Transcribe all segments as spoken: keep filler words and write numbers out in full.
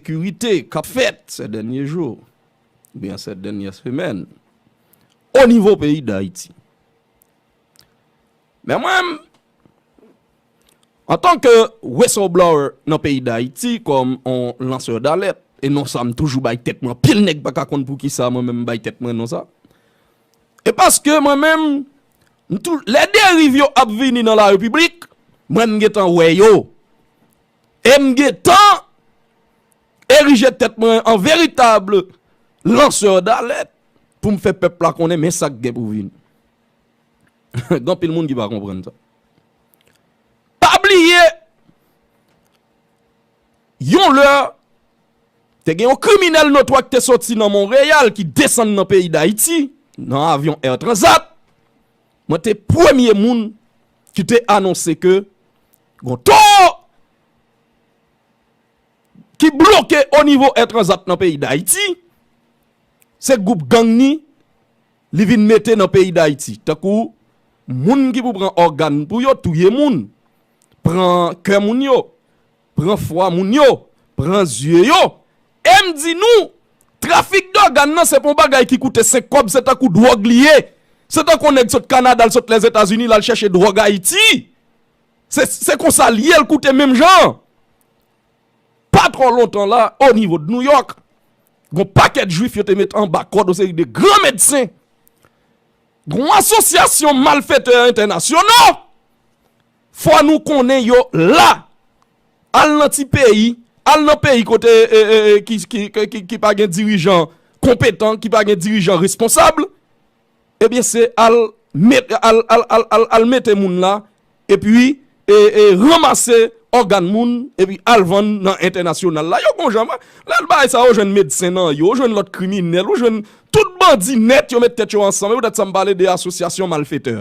ensekirite k ap fèt sè dènye jou, oubyen sè dènye semèn, o nivo peyi Dayiti. Men mwen, antanke whistleblower nan peyi Dayiti, kòm on lansè d'alèt, e non sa m toujou bay tèt mwen, anpil nèg pa ka konn poukisa mwen menm m bay tèt mwen non sa. E paske mwen menm, m tou, lè deriv yo ap vini nan la repiblik, mwen m gentan wè yo. E m gentan erije tèt mwen an veritab lansè d'alèt pou m fè pèp la konnen men sa k gen pou vini. Gen anpil moun ki pa konprann sa. Pa bliye, yon lè, te gen yon kriminèl notwa ki te soti nan Monreyal ki desann nan peyi Dayiti, nan avyon Air Transat. Mwen te premye moun ki te anonse ke gon towo ki bloke o nivo Air Transat nan peyi Dayiti, se gwoup gang ni li vin mete nan peyi Dayiti. Tankou moun ki pou pran ògàn pou yo, touye moun, pran kè moun yo, pran fwa moun yo, pran zye yo. E m di nou, trafik dògàn nan se pa yon bagay ki koute senk kòb, se tankou dwòg li ye. Se tankou yon nèg sot Kanada, l sot Lèzetazini, l al chèche dwòg Ayiti. Se, se konsa l ye, l koute menm jan. Pa twò lontan la, o nivo de Nouyòk, gon pakèt jwif yo te met anba kòd yon seri de gran medsen. Gon asosyasyon malfetè entènasyonal. Fò nou konnen yo la. Al nan ti peyi, al nan peyi kote, e, e, e, ki, ki, ki, ki, ki pa gen dirijan konpetan, ki pa gen dirijan responsab, ebyen, se al met, al, al, al, al, al mete moun la, epi, e, e, ranmase ògàn moun, epi al vann nan entènasyonal la. Yo gon jan, lè l bagay sa, yo jwenn medsen nan yo, yo jwenn lòt kriminèl, yo jwenn tout bandi nèt, yo met tèt yo ansanm. E poutèt sa m pale de asosyasyon malfetè.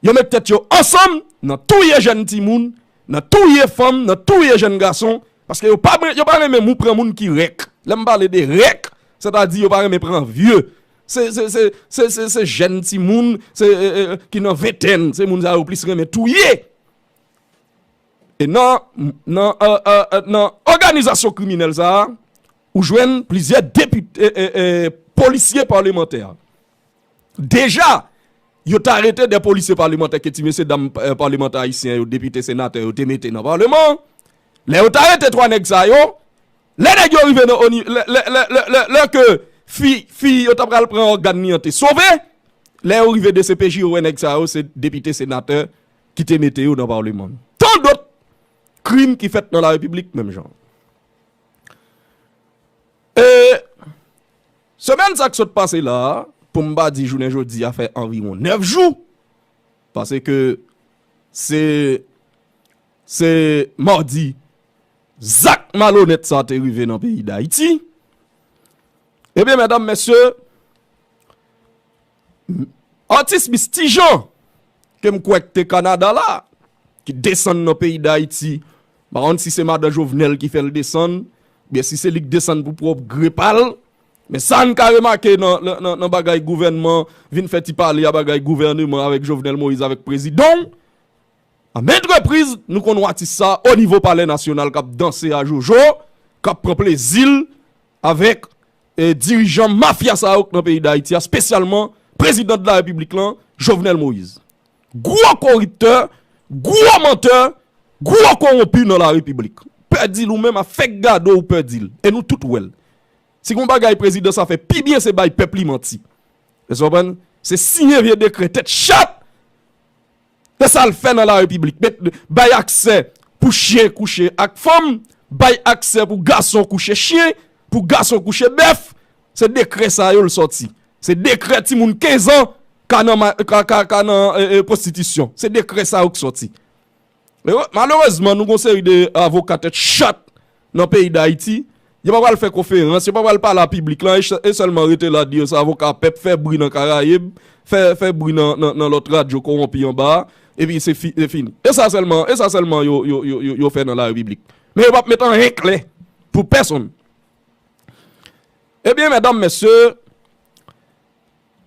Yo met tèt yo ansanm nan touye jèn timoun, nan touye fanm, nan touye jèn gason, paske yo pa, yo pa renmen moun pran moun ki rèk. Lè m pale de rèk, sètadi yo pa renmen pran vye. Se, se, se, se, se, se jèn timoun, se, e, e, ki nan ventèn, se moun sa yo plis renmen touye. E nan, nan, e, e, e, nan òganizasyon kriminèl sa a, ou jwenn plizyè depite, e, e, e, polisye palemantè. Deja, yo t arete de polisye palemantè ke ti mesye dam, e, palemantè ayisyen yo, depite, senatè yo te mete nan palman. Lè yo t arete twa nèg sa yo, lè nèg yo rive nan oni, lè, lè, lè, lè, lè, lè ke fi, fi yo ta pral pran ògàn li an te sove, lè yo rive D C P J, yo wè nèg sa yo se depite, senatè ki te mete yo nan palman. Tan dòt krim ki fèt nan la repiblik menm jan. E semèn sa k sot pase la, pou m pa di jounen jodi a fè anviwon nèf jou, paske se, se madi zak malonèt sa te rive nan peyi Dayiti. Ebyen, medam, mesye, atis Miss Ti Jean, ke m kwè k te Kanada la, ki desann nan peyi Dayiti. M pa konn si se madan Jovenel ki fè l desann, oubyen si se li k desann pou pwòp gre pa l. Men sa n ka remake nan, nan, nan, nan bagay gouvènman, vin fè ti pale a bagay gouvèneman avèk Jovenel Moïse, avèk prezidan w. A maintes reprises, nou konn wè atis sa o nivo Palè Nasyonal k ap danse a jojo, k ap pran plezi l avèk, e, dirijan mafya sa yo k nan peyi Dayiti a, espesyalman prezidan de la repiblik lan, Jovenel Moïse. Gwo koriptè, gwo mantè, gwo kowonpi nan la repiblik. Pèdi l ou menm, a fèk gade w pèdi l. E nou tout wè l. Si gon bagay prezidan sa fè pi byen, se bay pèp li manti. Èske w konprann? Se siyen vye dekrè tèt chat. Se sa l fè nan la repiblik. Met, bay aksè pou chen kouche ak fanm, bay aksè pou gason kouche chen, pou gason kouche bèf. Se dekrè sa yo l sòti. Se dekrè timoun kenz an ka nan ma-, ka, ka, ka nan, e, e, pwostitisyon. Se dekrè sa yo k sòti. E, malerezman, nou gon seri de avoka tèt chat nan peyi Dayiti. Yo pa pral fè konferans, yo pa pral pale a piblik lan, e ch-, e sèlman rete la di yo se avoka pèp, fè bri nan Karayib, fè, fè bri nan, nan, nan lòt radyo kowonpi anba a, epi se fi-, se fini. E sa sèlman, e sa sèlman yo, yo, yo, yo, yo fè nan la repiblik. Men yo p ap met anyen klè pou pèsonn. Ebyen, medam, mesye,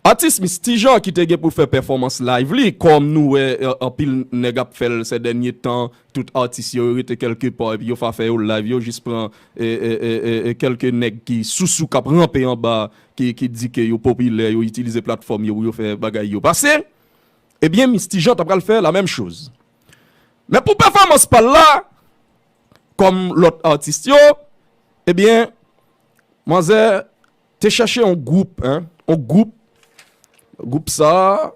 Atis Miss Tijan ki te gen pou fè pèfòmans live li, kòm nou wè, eh, anpil nèg ap fè l sè dènye tan, tout atis yo rete kèlke pa, epi yo fa fè yo live, yo jis pran, eh, eh, eh, eh, eh, kèlke nèg ki sousou k ap ranpe anba, ki, ki di ke yo popilè, yo itilize platfòm yo pou yo fè bagay yo pase. Ebyen, Miss Tijan ta pral fè la menm choz. Men pou pèfòmans pa l la, kòm lòt atis yo, ebyen, manzè te chèche yon gwoup, en, yon gwoup, gwoup sa,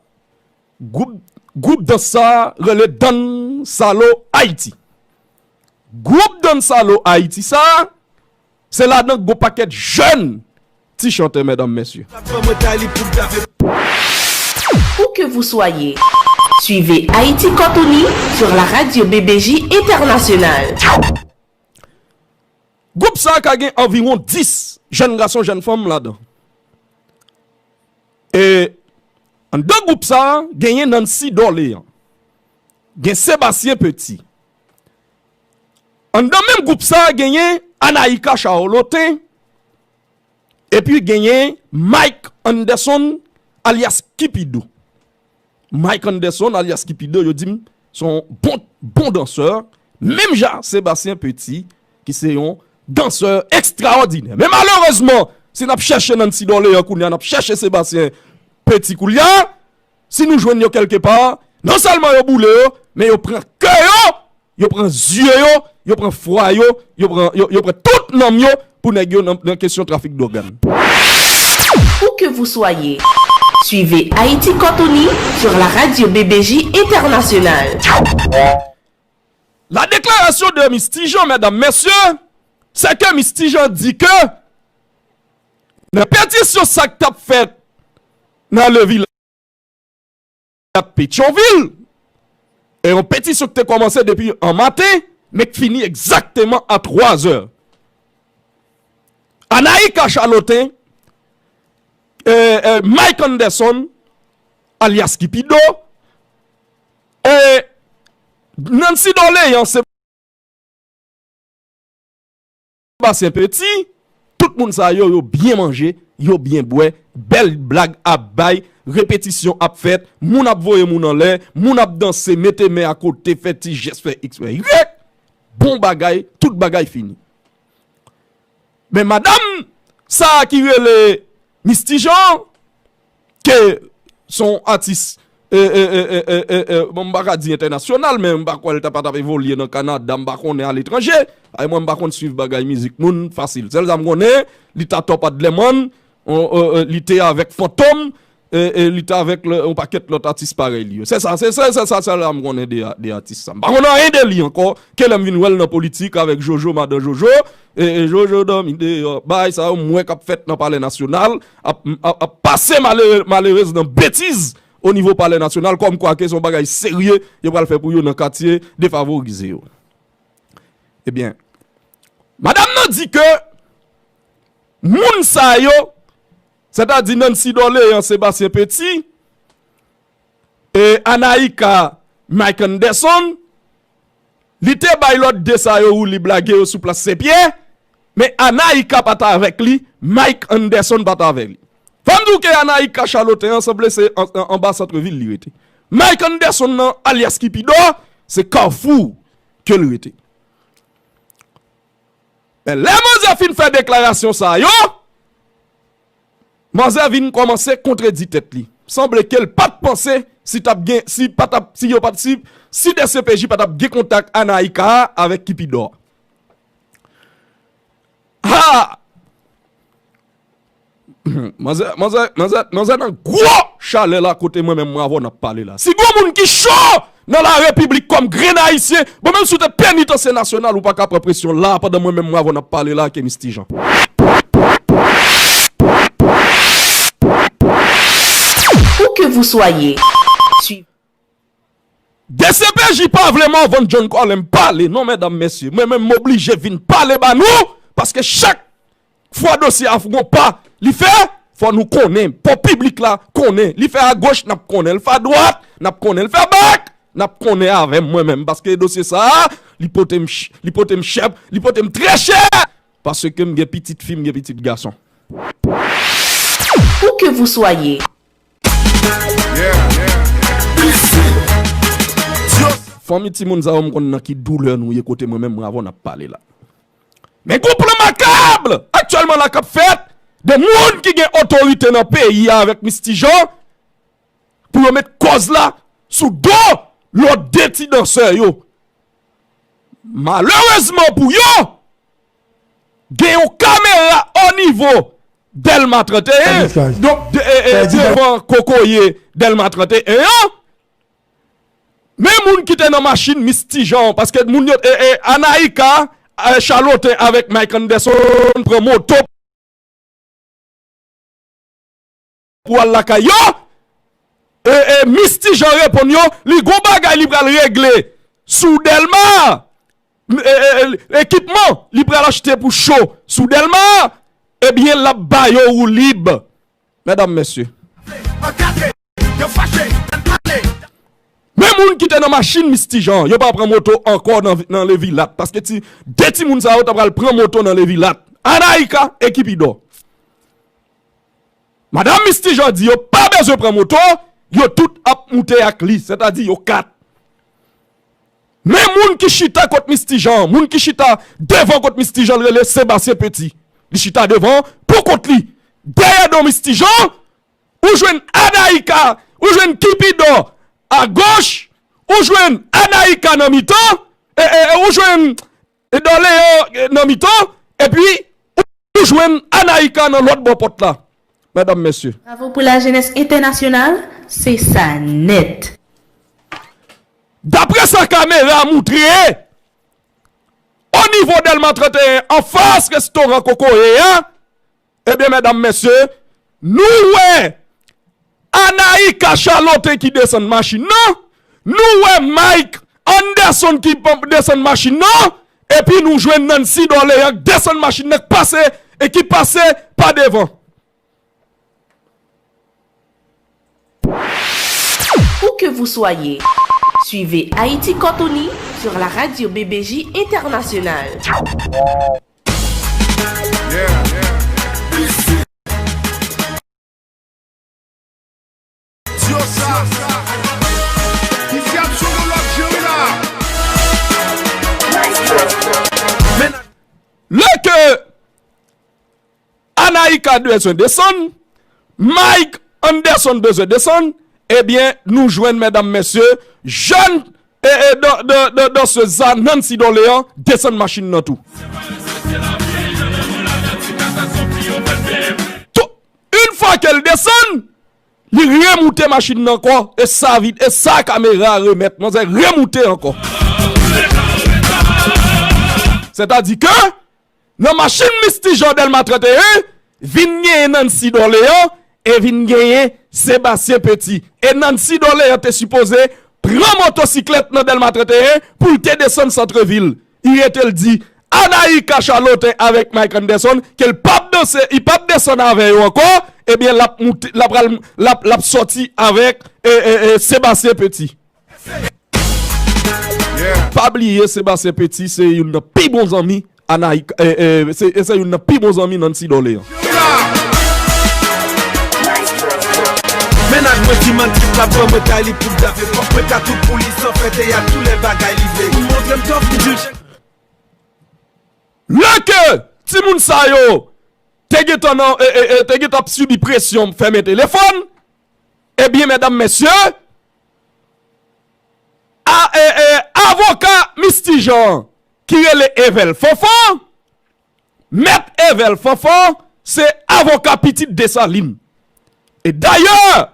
gwoup, gwoup dans sa rele Dansalo Ayiti. Gwoup Dansalo Ayiti sa, se ladan gwo pakèt jèn ti chantè, medam, mesye. Où que vous soyez, suivez Haïti Cotonou sur la radio B B J Internationale. Gwoup sa a ka gen anviwon dis jèn gason, jèn fanm ladan. E anndan gwoup sa a, genyen Nancy Dorléan, gen Sébastien Petit. Anndan menm gwoup sa a, genyen Anaïka Charlotin, epi genyen Mike Anderson, alyas Kipido. Mike Anderson, alyas Kipido, yo di m se yon bon, bon dansè. Menm jan Sébastien Petit, ki se yon dansè ekstraòdinè. Men malerezman, si n ap chèche Nancy Dorléan kounye a, n ap chèche Sébastien Petit kounye a, si nou jwenn yo kèlke pa, non sèlman yo boule yo, men yo pran kè yo, yo pran zye yo, yo pran fwa yo, yo pran, yo, yo pran tout nanm yo pou nèg yo nan, nan kesyon trafik dògàn. Où que vous soyez, suivez Haïti Cotonou sur la radio B B J Internationale. La déclaration de Miss Tijan, medam, mesye, se ke Miss Tijan di ke nan petisyon sa k t ap fèt nan Le Village, Petyonvil, e yon petisyon ki te kòmanse depi an maten, men k fini egzakteman a twa zè. Anaïka Charlotin, e, e, Mike Anderson, alyas Kipido, e Nancy Dorléan, se Sébastien Petit, tout moun sa yo, yo byen manje, yo byen bwè, bèl blag ap bay, repetisyon ap fèt, moun ap voye moun anlè, moun ap danse, mete men akote, fè ti jès, fè X, fè Y. Bon bagay, tout bagay fini. Men madanm sa a ki rele Miss Tijan, ke se yon atis, e, e, e, bon, m pa ka di entènasyonal, men m pa kwè l ta pa t ap evolye nan Kanada, m pa konnen aletranje. Ay, mwen, m pa konn swiv bagay mizik moun fasil. Sèl sa m konnen, li t a Top Adlerman, on, e, e, li te avèk Fantom, e, e, li te avèk lè, yon pakèt lòt atis parèy li yo. Se sa, se, se, se sa, sèl sa m konnen de, de atis sa. M pa konn anyen de li ankò, ke lè m vin wè l nan politik avèk Jojo, madan Jojo, e, e, Jojo dòmi deyò. Bagay sa yo, m wè k ap fèt nan Palè Nasyonal, ap, ap, ap pase malere-, malerez nan betiz o nivo Palè Nasyonal, kòmkwa ke se yon bagay serye yo pral fè pou yo nan katye defavorize yo. Ebyen, madanm nan di ke moun sa yo, sètadi Nancy Dorléan, Sébastien Petit, e Anaïka, Mike Anderson, li te bay lòt de sa yo woulib lage yo sou plas Senpyè, men Anaïka pa t avèk li, Mike Anderson pa t avèk li. Fò m di w ke Anaïka Charlotin an sanble se an, an, anba santrevil li rete. Mike Anderson nan, alyas Kipido, se Kafou ke l rete. Men lè manzè fin fè deklarasyon sa yo, manzè vin kòmanse kontredi tèt li. Sanble ke l pa t panse si t ap gen, si pa t ap, si yo pa t, si, si D C P J pa t ap gen kontak Anaïka avèk Kipido. Ha! Manzè, manzè, manzè, manzè nan gwo chalè la kote mwen menm mwen avè w n ap pale la. Si gon moun ki cho nan la repiblik kòm grenn ayisyen, bon, menm si w te penitansye nasyonal, ou pa ka pran presyon la pandan mwen menm mwen avè w n ap pale la ke Miss Tijan. Où que vous soyez, suivez. D C P J pa vle m vann John Colin pale, non, medam, mesye. Mwen menm, m oblije vin pale ba nou, paske chak fwa dosye a gon pa li fè, fò nou konnen, fò piblik la konnen. Li fè agoch, n ap konnen. Li fè adwat, n ap konnen. Li fè bak, n ap konnen avè m mwen menm. Paske dosye sa a, li pote m ch-, li pote m chè, li pote m trè chè. Paske m gen pitit fi, m gen pitit gason. Où que vous soyez, Fanmi timoun sa yo, m konn nan ki doulè nou ye kote mwen menm, mwen avè w n ap pale la. Men gon plan makab aktyèlman la k ap fèt de moun ki gen otorite nan peyi a avèk Misty Jean pou yo met kòz la sou do lòt de ti dansè yo. Malerezman pou yo, gen yon kamera o nivo Dèlma trannteyen, donk, de- e- e- devan kokoye Dèlma trannteyen an. Men moun ki te nan machin Misty Jean, paske moun yo, e- e- Anaïka, e, Charlotin avèk Mike Anderson pran moto pou al lakay yo. E, e, Misty Jean reponn yo, li gon bagay li pral regle sou Dèlma. E, e, e, ekipman li pral achte pou cho sou Dèlma. Ebyen, l ap ba yo woulib. Medam, mesye. Men moun ki te nan machin Misty Jean, yo pa pran moto ankò nan, nan Levilat, paske ti, de timoun sa yo ta pral pran moto nan Levilat. Anaïka e Kipidò. Madanm Misty Jean di yo pa bezwen pran moto, yo tout ap moute ak li, sètadi yo kat. Men moun ki chita kot Misty Jean, moun ki chita devan kot Misty Jean, l rele Sebastien Petit. Li chita devan pou kont li. Dèyè do Misty Jean, ou jwenn Anaïka, ou jwenn Kipidò agoch, ou jwenn Anaïka nan mitan, e, e, e, ou jwenn e Dòleyan, e, nan mitan, epi ou jwenn Anaïka nan lòt bò pòt la. Medam, mesye. Bravo pou lajenès entènasyonal, se sa nèt. Daprè sa kamera a montre, o nivo Dèlma trannteyen, anfas restoran Kokoye a, ebyen, medam, mesye, nou wè Anaïka Charlotin ki desann machin nan, nou wè Mike Anderson ki p- desann machin nan, epi nou jwenn Nancy Dorléan k desann machin nan, k pase, e ki pase pa devan. Où que vous soyez, suivez Haïti Cortoni sur la radio B B J Internationale. Lè ke Anaïka bezwen desann, Mike Anderson bezwen desann, ebyen, nou jwenn, medam, mesye, jèn, e, e, dan, dan, dan, dansez sa, Nancy Dorléan, desann machin nan tou. Tou, yon fwa ke l desann, li remoute machin nan ankò, e sa vit, e sa kamera a remèt, manzè remoute ankò. Sètadi ke, nan machin Misty Jean Dèlma trannteyen, vin genyen Nancy Dorléan, e vin genyen Sebastien Petit. E Nancy Dorléan te sipoze pran motosiklèt nan Dèlma trannteyen pou l te desann santrevil. Li rete l di Anaïka Charlotin avèk Mike Anderson ke l p ap danse, li p ap desann avè yo ankò, ebyen, l ap moute, l ap pral, l ap, l ap sòti avèk, e, e, e, Sebastien Petit. Pa bliye, Sebastien Petit se youn nan pi bon zanmi Anaïka, e, e, se, se youn nan pi bon zanmi Nancy Dorléan. Mennaj mwen di m an kit la pran mwen kay li pou dave. Fòk mwen ka tout pou li san fè teyat, tou lè bagay li vle. Li montre m tòf, li di l chèk. Lè ke timoun sa yo te gentan nan, e, e, e, te gentan ap sibi presyon fèmen telefòn, ebyen, medam, mesye, a, e, e, avoka Misty Jean ki rele Evel Fanfan, Mèt Evel Fanfan se avoka pitit Desalin. E dayè,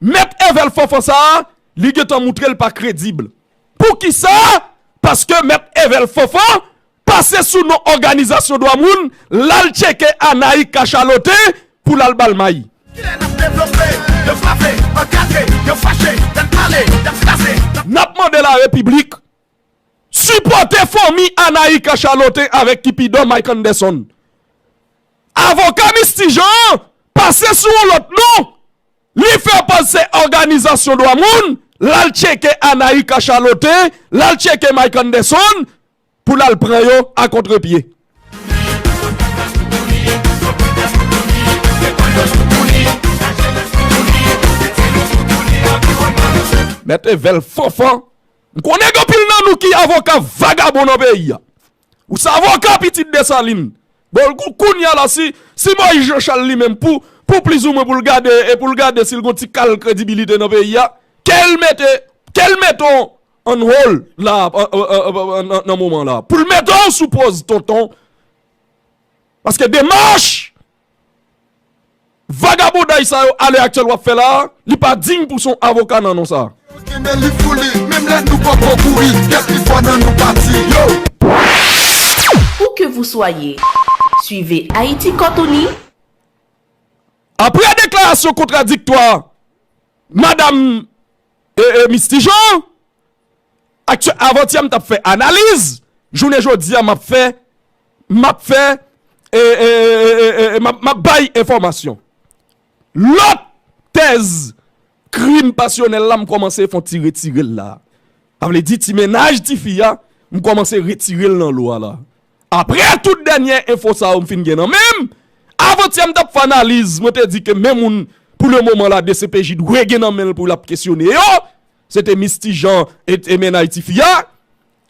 Mèt Evel Fanfan sa a, li gentan moutre l pa kredib. Poukisa? Paske Mèt Evel Fanfan pase sou non òganizasyon dwa moun, l al tcheke Anaïka Charlotin pou l al ba l mayi. Kilè n ap devlope, yo frape, ankadre, yo fache, y ap pale, y ap kraze. N ap mande larepiblik sipòte fanmi Anaïka Charlotin avèk Kipidò Mike Anderson. Avoka Misty Jean an pase sou yon lòt non. Li fè pase òganizasyon dwa moun, l al tcheke Anaïka Charlotin, l al tcheke Mike Anderson, pou l al pran yo a kontrepye. Yo konn yo sou pou li. Yo konn yo sou pou li. Mèt Evel Fanfan. M konnen gen anpil nan nou ki avoka vagabon nan peyi a. Ou se avoka pitit Desalin. Bon, kou-, kounye a la, si, si Moyiz Janchal li menm, pou, pou plizoumwen pou l gade, e pou l gade si l gon ti kal kredibilite nan peyi a, ke l mete, ke l mete w on hold la, an, an, an, an, nan, nan moman la. Pou l mete w sou pòz tonton. Paske demach vagabonday sa yo, alè aktyèl w ap fè la, li pa diy pou se yon avoka nan non sa. Kenbe li fou li, menm lè nou poko kouri, tèt li fò nan nou pati, yo. Où que vous soyez, suivez Haïti Quand on y. Apre deklarasyon kontradiktwa Madam, e, e, Misty Jean, aktyè-, avantyè m t ap fè analiz, jounen jodi a m ap fè, m ap fè, e, e, e, e, e, e, m ap, m ap bay enfòmasyon. Lòt tèz krim pasyonèl la, m kòmanse fè yon ti retire l la. Sa vle di ti mennaj tifi a, m kòmanse retire l nan lo a la. Apre tout dènye enfo sa yo m fin gen nan men m, avantyè m t ap fè analiz, mwen te di ke men moun, pou le moman la, D C P J dwe gen nan men l pou l ap kesyone yo, se te Misty Jean e, e mennaj tifi a.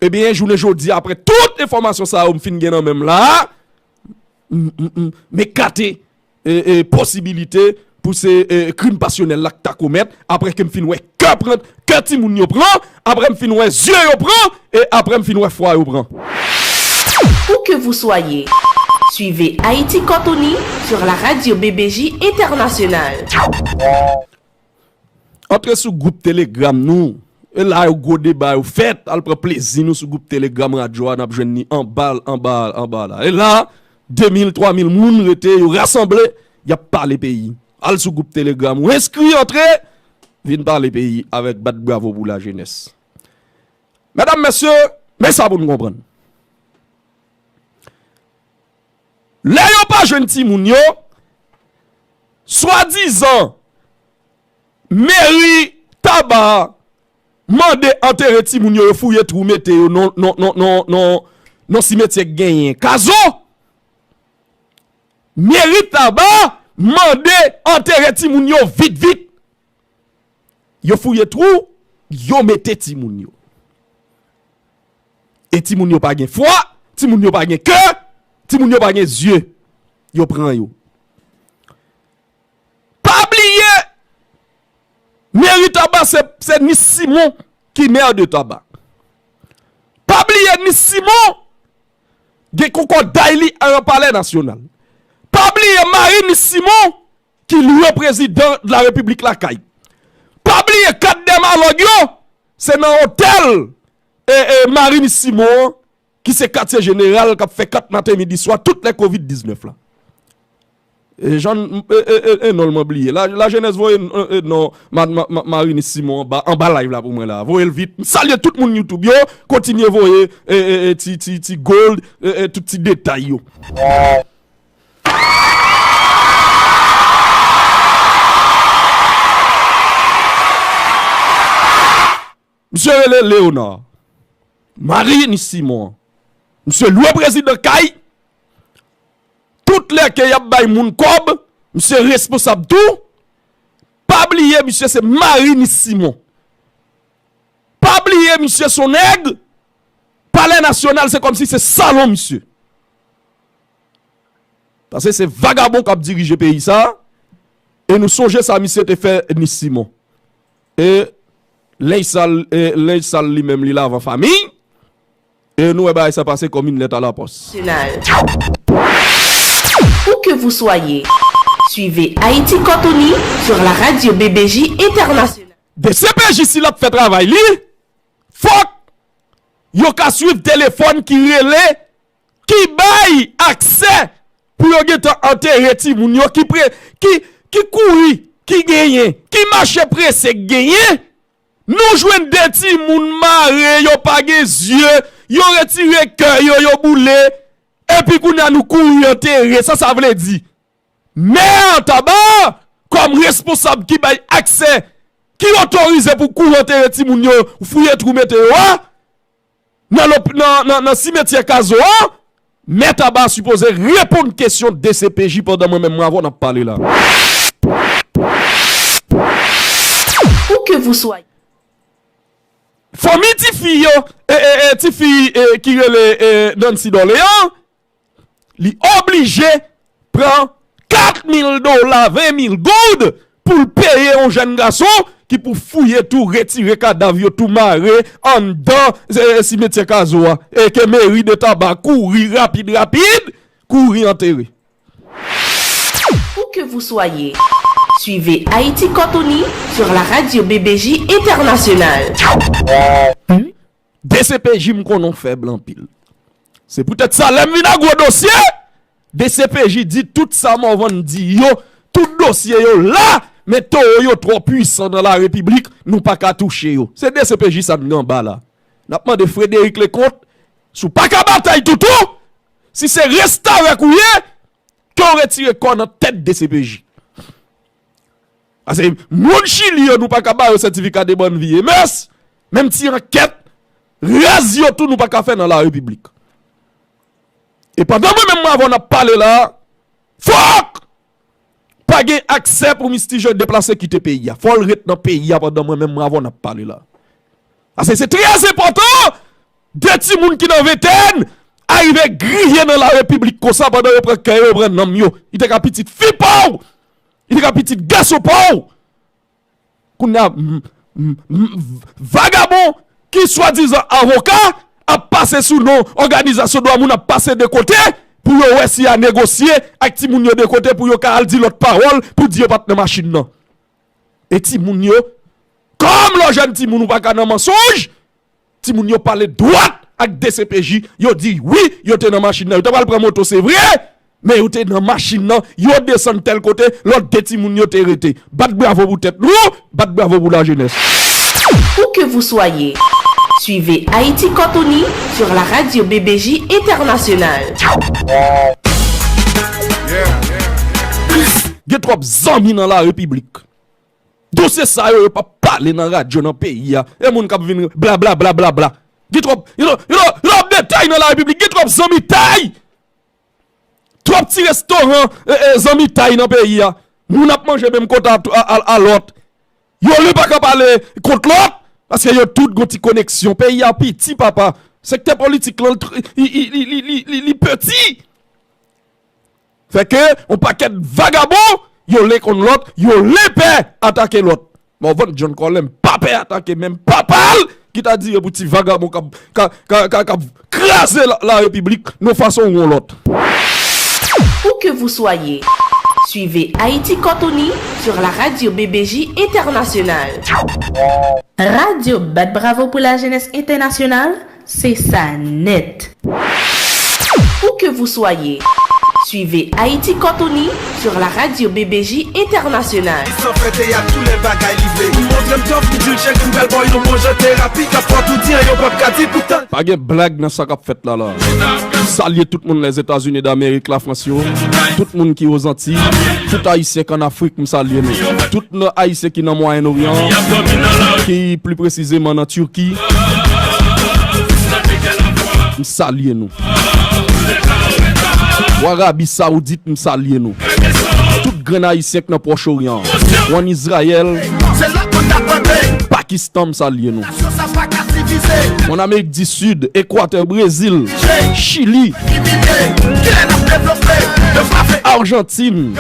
Ebyen, jounen jodi, apre tout enfòmasyon sa yo m fin gen nan men m la, m, m, m, m ekate e, e, posibilite pou se, e, krim pasyonèl la k ta komèt, apre ke m fin wè kè pran, kè timoun yo pran, apre m fin wè zye yo pran, e apre m fin wè fwa yo pran. Où que vous soyez, suivez Haïti Quand on y sur la radio B B J Internationale. Antre sou gwoup Telegram nou. E la yo gwo deba yo fèt. Al pran plezi nou sou gwoup Telegram radyo a, n ap jwenn li anba, anba, anba la. E la, de mil, twa mil moun rete, yo rasanble, y ap pale peyi. Al sou gwoup Telegram ou enskri, antre, vin pale peyi avèk bat bravo pou lajenès. Medam, mesye, men sa pou n konprann. Lè yo pa jwenn timoun yo, swadizan meri Taba mande antere timoun yo, yo fouye twou mete yo nan, nan, nan, nan, nan, nan simetyè k genyen Kazo. Meri Taba mande antere timoun yo vit, vit. Yo fouye twou, yo mete timoun yo. E timoun yo pa gen fwa, timoun yo pa gen kè, timoun yo pa gen zye. Yo pran yo. Pa bliye, meri Taba se, se Nis Simon ki mè de Taba. Pa bliye Nis Simon gen konkòday li nan Palè Nasyonal. Pa bliye Marie Nis Simon ki lwe prezidan de la repiblik lakay. Pa bliye kat dè malòg yo, se nan otèl, e, e, Marie Nis Simon an, ki se katye jeneral k ap fè kat maten midi swa tout lè kovid diznèf la. E, jan, e, e, e, e non l mwen bliye. La, lajenès voye, e, e, non, ma, ma, ma, Marie Nis Simon anba, anba live la pou mwen la. Voye l vit. M salye tout moun YouTube yo, kontinye voye, e, e, e, ti, ti, ti gold, e, e, tout ti detay yo. Misye rele Léonard. Marie Nis Simon. Misye lwe prezidan kay. Tout lè ke y ap bay moun kòb, misye responsab tou. Pa bliye, misye se Marie Nis Simon. Pa bliye, misye se yon nèg. Palè Nasyonal, se kòmsi se salon misye. Paske se vagabon k ap dirije peyi sa. E nou sonje sa misye te fè Nis Simon. E lenj sal, e lenj sal li menm li lavan fanmi. E nou wè bagay sa pase kòm une lettre à la poste. National. Où que vous soyez, suivez Haïti Quand on y sur la radio B B J Internationale. D C P J si l ap fè travay li, fòk yo ka swiv telefòn ki rele, ki bay aksè pou yo gentan antere timoun yo, ki pre, ki, ki kouri, ki genyen, ki mache prese k genyen. Nou jwenn de timoun mare, yo pa gen zye, yo retire kè yo, yo boule, epi kounye a nou kouri antere. Sa sa vle di? Mè Taba, kòm responsab ki bay aksè, ki otorize pou kouri antere timoun yo, fouye twou mete yo a, nan lop-, nan, nan, nan simetyè Kazo a, Mè Taba sipoze reponn kesyon D C P J pandan mwen menm mwen avè w n ap pale la. Où que vous soyez. Fanmi tifi yo, e, e, e, tifi, e, ki rele, e, Nancy Dorléans, li oblije pran kat mil dola, ven mil goud, pou l peye yon jèn gason ki pou fouye tou, retire kadav yo tou, mare anndan, e, e, simetyè Kazo a. E ke meri de Taba kouri rapid, rapid, kouri antere. Où que vous soyez, suivez Haïti Quand on y sur la radio B B J Internationale. D C P J m konnen w fèb anpil. Se poutèt sa, lè m vin ak gwo dosye, D C P J di tout sa Morvan di yo, tout dosye yo la, men towo yo twò pwisan nan larepiblik, nou pa ka touche yo. Se D C P J sa n gen anba la. N ap mande Frédéric Leconte, si w pa ka batay toutou, si se restavèk ou ye, ke w retire kò nan tèt D C P J. Paske moun Chili yo, nou pa ka ba yo sètifika de bòn vi. E mès, menm ti ankèt raz yo tou, nou pa ka fè nan larepiblik. E pandan mwen menm mwen avè w n ap pale la, fòk pa gen aksè pou Misti Jean deplase kite peyi a. Fò l ret nan peyi a pandan mwen menm mwen avè w n ap pale la. Paske se trè enpòtan, de timoun ki nan ventèn, arive griye nan larepiblik konsa pandan yo pran kè yo, yo pran nanm yo. Li te ka pitit fi pa w! Li te ka pitit gason pa w! Kounye a, m, m, m, vagabon ki swadizan avoka ap pase sou non òganizasyon dwa moun, ap pase de kote pou yo wè si y a negosye ak timoun yo de kote pou yo ka al di lòt pawòl pou di yo pa t nan machin nan. E timoun yo, kòm lè w jèn timoun ou pa ka nan mansonj, timoun yo pale dwat ak D C P J, yo di wi, yo te nan machin nan. Yo ta pral pran moto, se vre, men yo te nan machin nan, yo desann tèl kote, lòt de timoun yo te rete. Bat bravo pou tèt nou, bat bravo pou lajenès. Où que vous soyez, suivez Haïti Quand on y sur la radio B B J Internationale. Gen twòp zanmi nan larepiblik. Dosye sa yo, yo p ap pale nan radyo nan peyi a. E moun k ap vin blablabla. Gen twòp, you know, you know, you know, detay nan larepiblik. Gen twòp zanmi tay. Twòp ti restoran, e, e, zanmi tay nan peyi a. Moun ap manje menm kote a, a, a, a lòt. Yo li pa ka pale kont lòt, paske yo tout gon ti koneksyon. Peyi a piti, papa. Sektè politik lan, li, li, li, li, li, li piti. Fè ke yon pakèt vagabon, yo le konn lòt, yo le pè atake lòt. Morvan John Colin pa pè atake menm papa l ki ta dire pou ti vagabon k ap, k ap, k ap, k ap, k ap kraze la, larepiblik yon fason ou yon lòt. Où que vous soyez, suivez Haïti Quand on y sur la radio B B J Internationale. Radyo Bat Bravo pou Lajenès Entènasyonal, se sa nèt. Où que vous soyez, suivez Haïti Quand on y sur la radio B B J Internationale. San fè teyat, tou lè bagay livre. Ou montre m tòf, ou di l chèk, ou bèl bòy, yon bon jan terapi, k ap fòt, ou di an, yo p ap ka di poutan. Pa gen blag nan sa k ap fèt la la. M salye tout moun Lèzetazini Damerik, Lafrans yo, tout moun ki Ozantiy, tout Ayisyen k ann Afrik, m salye nou. Tout nan Ayisyen ki nan Mwayen Oryan, ki pli presizeman nan Tiki, m salye nou. Wa Rabi Sawoudit, m salye nou. Tout grenn Ayisyen k nan Pwòch Oryan, w ann Izrayèl, Pakistan, m salye nou. Mon Amerik di Sid, Ekwatè, Brezil, Chili, Ajantin,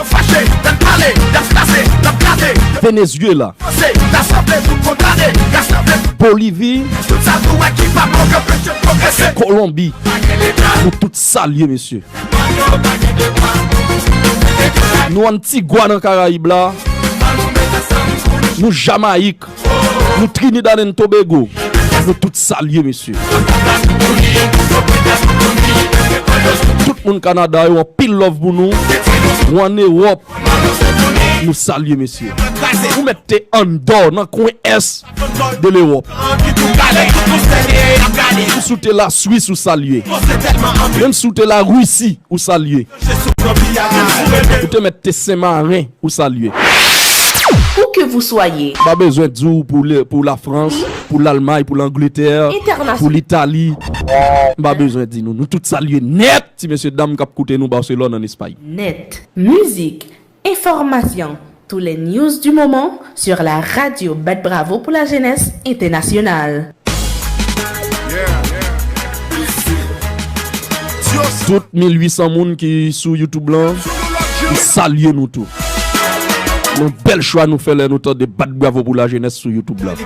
Venezyela, Bolivi, Kolonbi. Nou tout salye, mesye. Nou Antigwa nan Karayib la. Nou Jamayik. Nou Trinidad and Tobago. Nou tout salye, mesye. Tout moun Kanada yo, anpil love pou nou. Nou ann Ewòp. Nou salye, mesye. Ou mèt te andò nan kwen ès de Lewòp. Menm si w te Laswis, ou salye. Menm si w te Larisi, ou salye. Ou te mèt te Senmaren, ou salye. Où que vous soyez. M pa bezwen di w pou, pou Lafrans, pou Lalmay, pou Langletè, pou Litali. M pa bezwen di nou. Nou tout salye nèt, ti mesye dam k ap koute nou Barcelone, ann Espay. Nèt. Mizik, enfòmasyon, tous les news du moment sur la radio Bat Bravo pour la Jeunesse Internationale. Tout mil uit san moun ki sou YouTube lan, m salye nou tou. Yon bèl chwa nou fè lè nou tande bat bravo pou lajenès sou YouTube lan.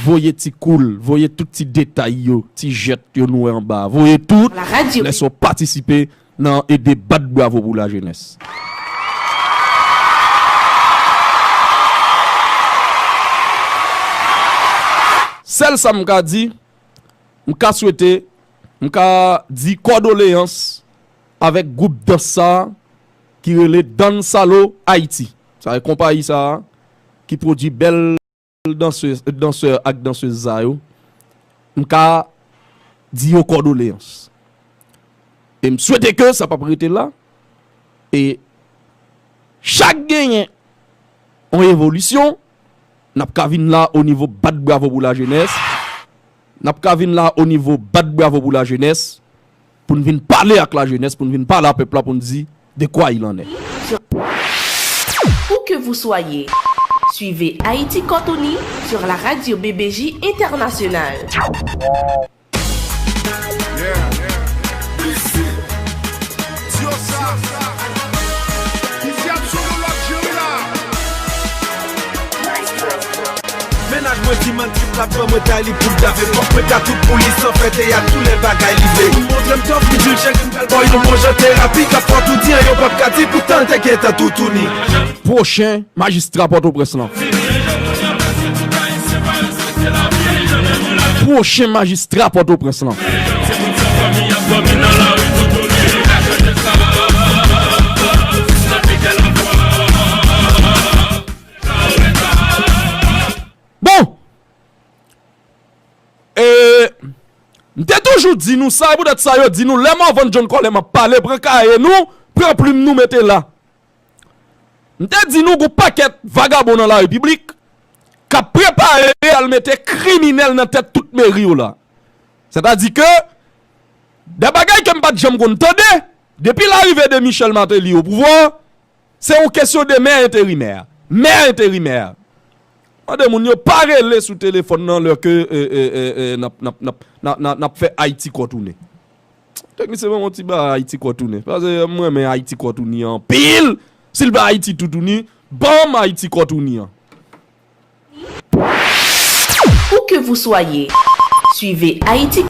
Voye ti koul, voye tout ti detay yo, ti jèt yo nou wè anba. Voye tout, lè sa w patisipe nan ede bat bravo pou lajenès. Sèl sa m ka di, m ka swete, m ka di kòdoleyans avèk gwoup dans sa a ki rele Dansalo Haiti. Sa e konpayi sa a ki pwodui bèl dansè, dansè ak dansèz sa yo. M ka di yo kòdoleyans. E m swete ke sa p ap rete la. E chak genyen yon evolisyon, n ap ka vin la o nivo bat bravo pou lajenès. N ap ka vin la o nivo bat bravo pou lajenès. Pou n vin pale ak lajenès, pou n vin pale a pèp la, pou n di de quoi il en est. Où que vous soyez, suivez Haïti Cortoni sur la radio B B J Internationale. Mennaj mwen ti manti plat ban mwen tay li pou dave. Fòk mwen ka tout pou li san fè teyat, tou lè bagay li vle. Li montre m tòf, li di l chèk m pral ba w yon bon jan terapi. K ap fè w tou di an, yo p ap ka di poutan l te gentan toutouni. Pwochen majistra Pòtoprens lan. Pwochen majistra Pòtoprens lan. Bon! E, m te toujou di nou sa, e poutèt sa yo di nou, lè Morvan John Colem ap pale, pran kaye nou, pran plim nou, mete la. M te di nou, gon pakèt vagabon nan larepiblik k ap prepare al mete kriminèl nan tèt tout meri yo la. Sètadi ke, de bagay ke m pa t janm konn tande, depi larive de Michel Martelly o pouvwa, se yon kesyon de mè enterimè. Mè enterimè. Mande moun yo pa rele sou telefòn nan lè ke, e, e, e, e, n ap, n ap, n ap, n ap, n ap, n ap fè Ayiti kò tounen. Teknisyen ban m yon ti ba Ayiti kò tounen. Paske m renmen Ayiti kò tounen anpil. Si l pa Ayiti toutouni, ban m Ayiti kò tounen an. Où que vous soyez, suivez Haïti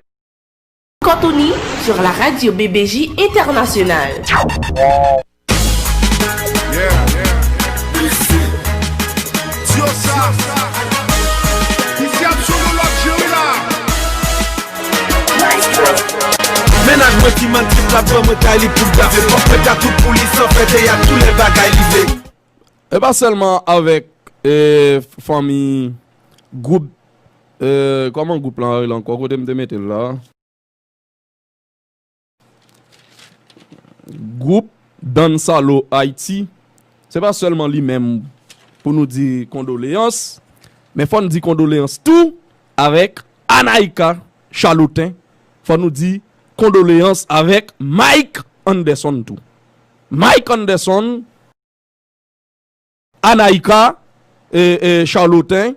Cortoni sur la radio B B J Internationale. Mennaj mwen ti manti plat ban mwen kay li pou dave. Fòk mwen ka tout pou li san fè teyat, tou lè bagay li vle. E pa sèlman avèk, e, fanmi gwoup, e, kòman gwoup lan rele ankò? Kote m te mete l la? Gwoup Dansalo Haiti, se pa sèlman li menm pou nou di kondoleyans, men fò n di kondoleyans tou avèk Anaïka Charlotin, fò nou di kondoleyans avèk Mike Anderson tou. Mike Anderson, Anaïka, e, e, Charlotin,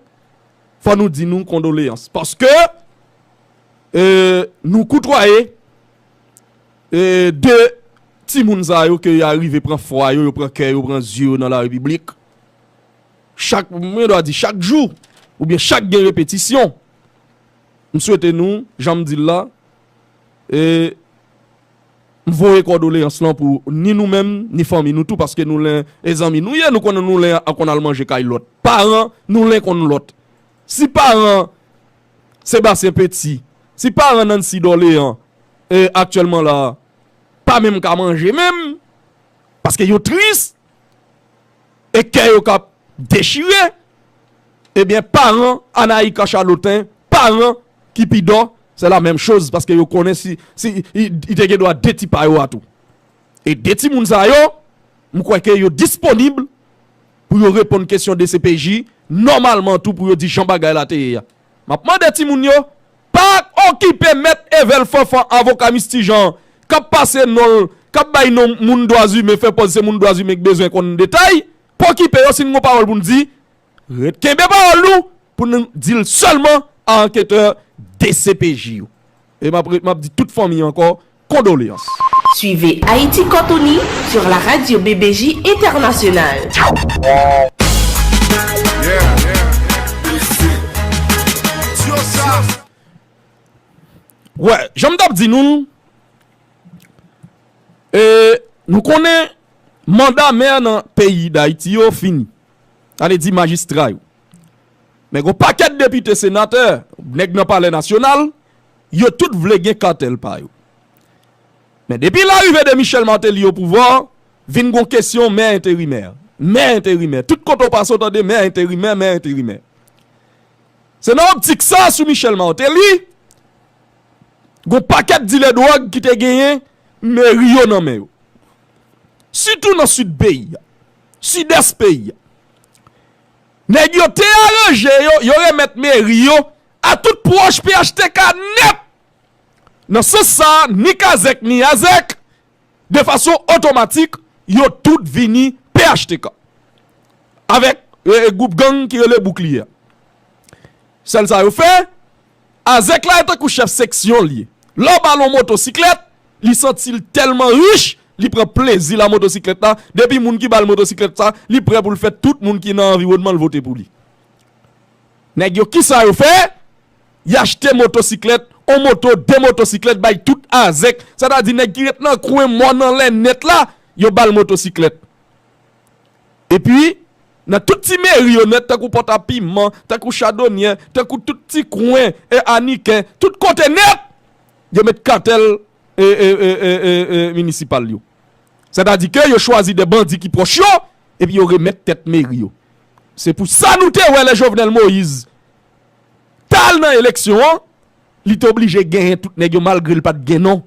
fò nou di nou kondoleyans. Paske, e, nou koutwaye, e, de timoun sa yo ke y arive pran fwa yo, yo pran kè yo, pran zye yo nan larepiblik. Chak, mwen dwa di chak jou, oubyen chak gen repetisyon. M swete nou, jan m di l la, e, m voye kondoleyans lan pou ni nou menm, ni fanmi nou tou, paske nou len e zanmi nou ye, nou konnen nou len a konn al manje kay lòt. Paran nou len konn lòt. Si paran Sebastien Petit, si paran Nancy Dorléans, e, aktyèlman la, pa menm ka manje menm, paske yo tris, e kè yo k ap dechire, ebyen, paran Anaïka Charlotin, paran Kipidò, se la menm choz, paske yo konnen si, si, i, i te gen dwa de ti pa yo a tou. E de timoun sa yo, m kwè ke yo disponib pou yo reponn kesyon D C P J, nòmalman tou pou yo di jan bagay la te ye a. M ap mande timoun yo, pa okipe mèt Evel Fanfan, avoka Misti Jean, k ap pase non l, k ap bay non moun dwa imen, fè pòz se moun dwa imen k bezwen konn detay, pa okipe yo, si n gon pawòl pou n di, ret kenbe pawòl nou pou n di l sèlman a anketè D C P J yo. E m ap re- m ap di tout fanmi ankò, kondoleyans. Suivez Haïti Cantonie sur la radio B B J Internationale. Wè, jan m t ap di nou l, e, nou konnen manda mè nan peyi Dayiti yo fini. Sa vle di majistra yo. Men gon pakèt depite, senatè, nèg nan palè nasyonal, yo tout vle gen katèl pa yo. Men depi larive de Michel Martelly o pouvwa, vin gon kesyon mè enterimè. Mè enterimè. Tout kote w pase w tande mè enterimè, mè enterimè. Se nan optik sa sou Michel Martelly, gon pakèt dilè dwòg ki te genyen meri yo nan men yo. Sitou nan sid peyi a, sidès peyi a. Nèg yo te aranje yo, yo remèt meri yo a tout pwòch P H T K nèt. Nan sans sa, ni kazèk ni azèk, de fason otomatik, yo tout vini P H T K. Avèk e, e, gwoup gang ki rele Boukliye a. Sèl sa yo fè, azèk la e tankou chèf seksyon l ye. Lè w ba l yon motosiklèt, li santi l tèlman rich, li pran plezi la motosiklèt la. Depi moun ki ba l motosiklèt sa, li prè pou l fè tout moun ki nan anviwònman l vote pou li. Nèg yo, kisa yo fè? Y achte motosiklèt, on moto, de motosiklèt, bay tout azèk. Sètadi nèg ki ret nan kwen mò nan lè nèt la, yo ba l motosiklèt. Epi, nan tout ti meri yo nèt, tankou Pòtapiman, tankou Chadonyè, tankou tout ti kwen, e, Aniken, tout kote nèt, yo met katèl e, e, e, e, e, e, minisipal yo. Sètadi ke yo chwazi de bandi ki pwòch yo, epi yo remèt tèt meri yo. Se pou sa nou te wè lè Jovenel Moïse t al nan eleksyon an, li te oblije genyen tout nèg yo malgre l pa t gen non.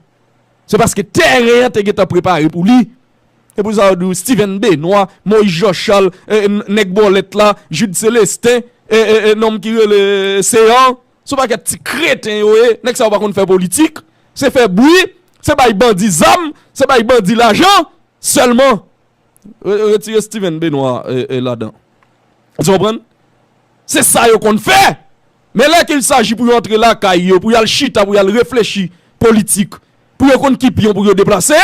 Se paske tèren an te gentan prepare pou li. Se pou sa yo di w Steven Benoît, Moïse Jean Charles, e, e, nèg bòlèt la, Jude Célestin, e, e, e, nonm ki rele Céant. Se yon pakèt ti kreten yo ye. Nèg sa yo pa konn fè politik. Se fè bri, se bay bandi zam, se bay bandi lajan. Sèlman, re- retire Steven Benoît e, e, ladan. Ou konprann? Se sa yo konn fè. Men lè ke il saji pou yo antre lakay yo, pou y al chita, pou y al reflechi politik, pou yo konn ki pyon pou yo deplase,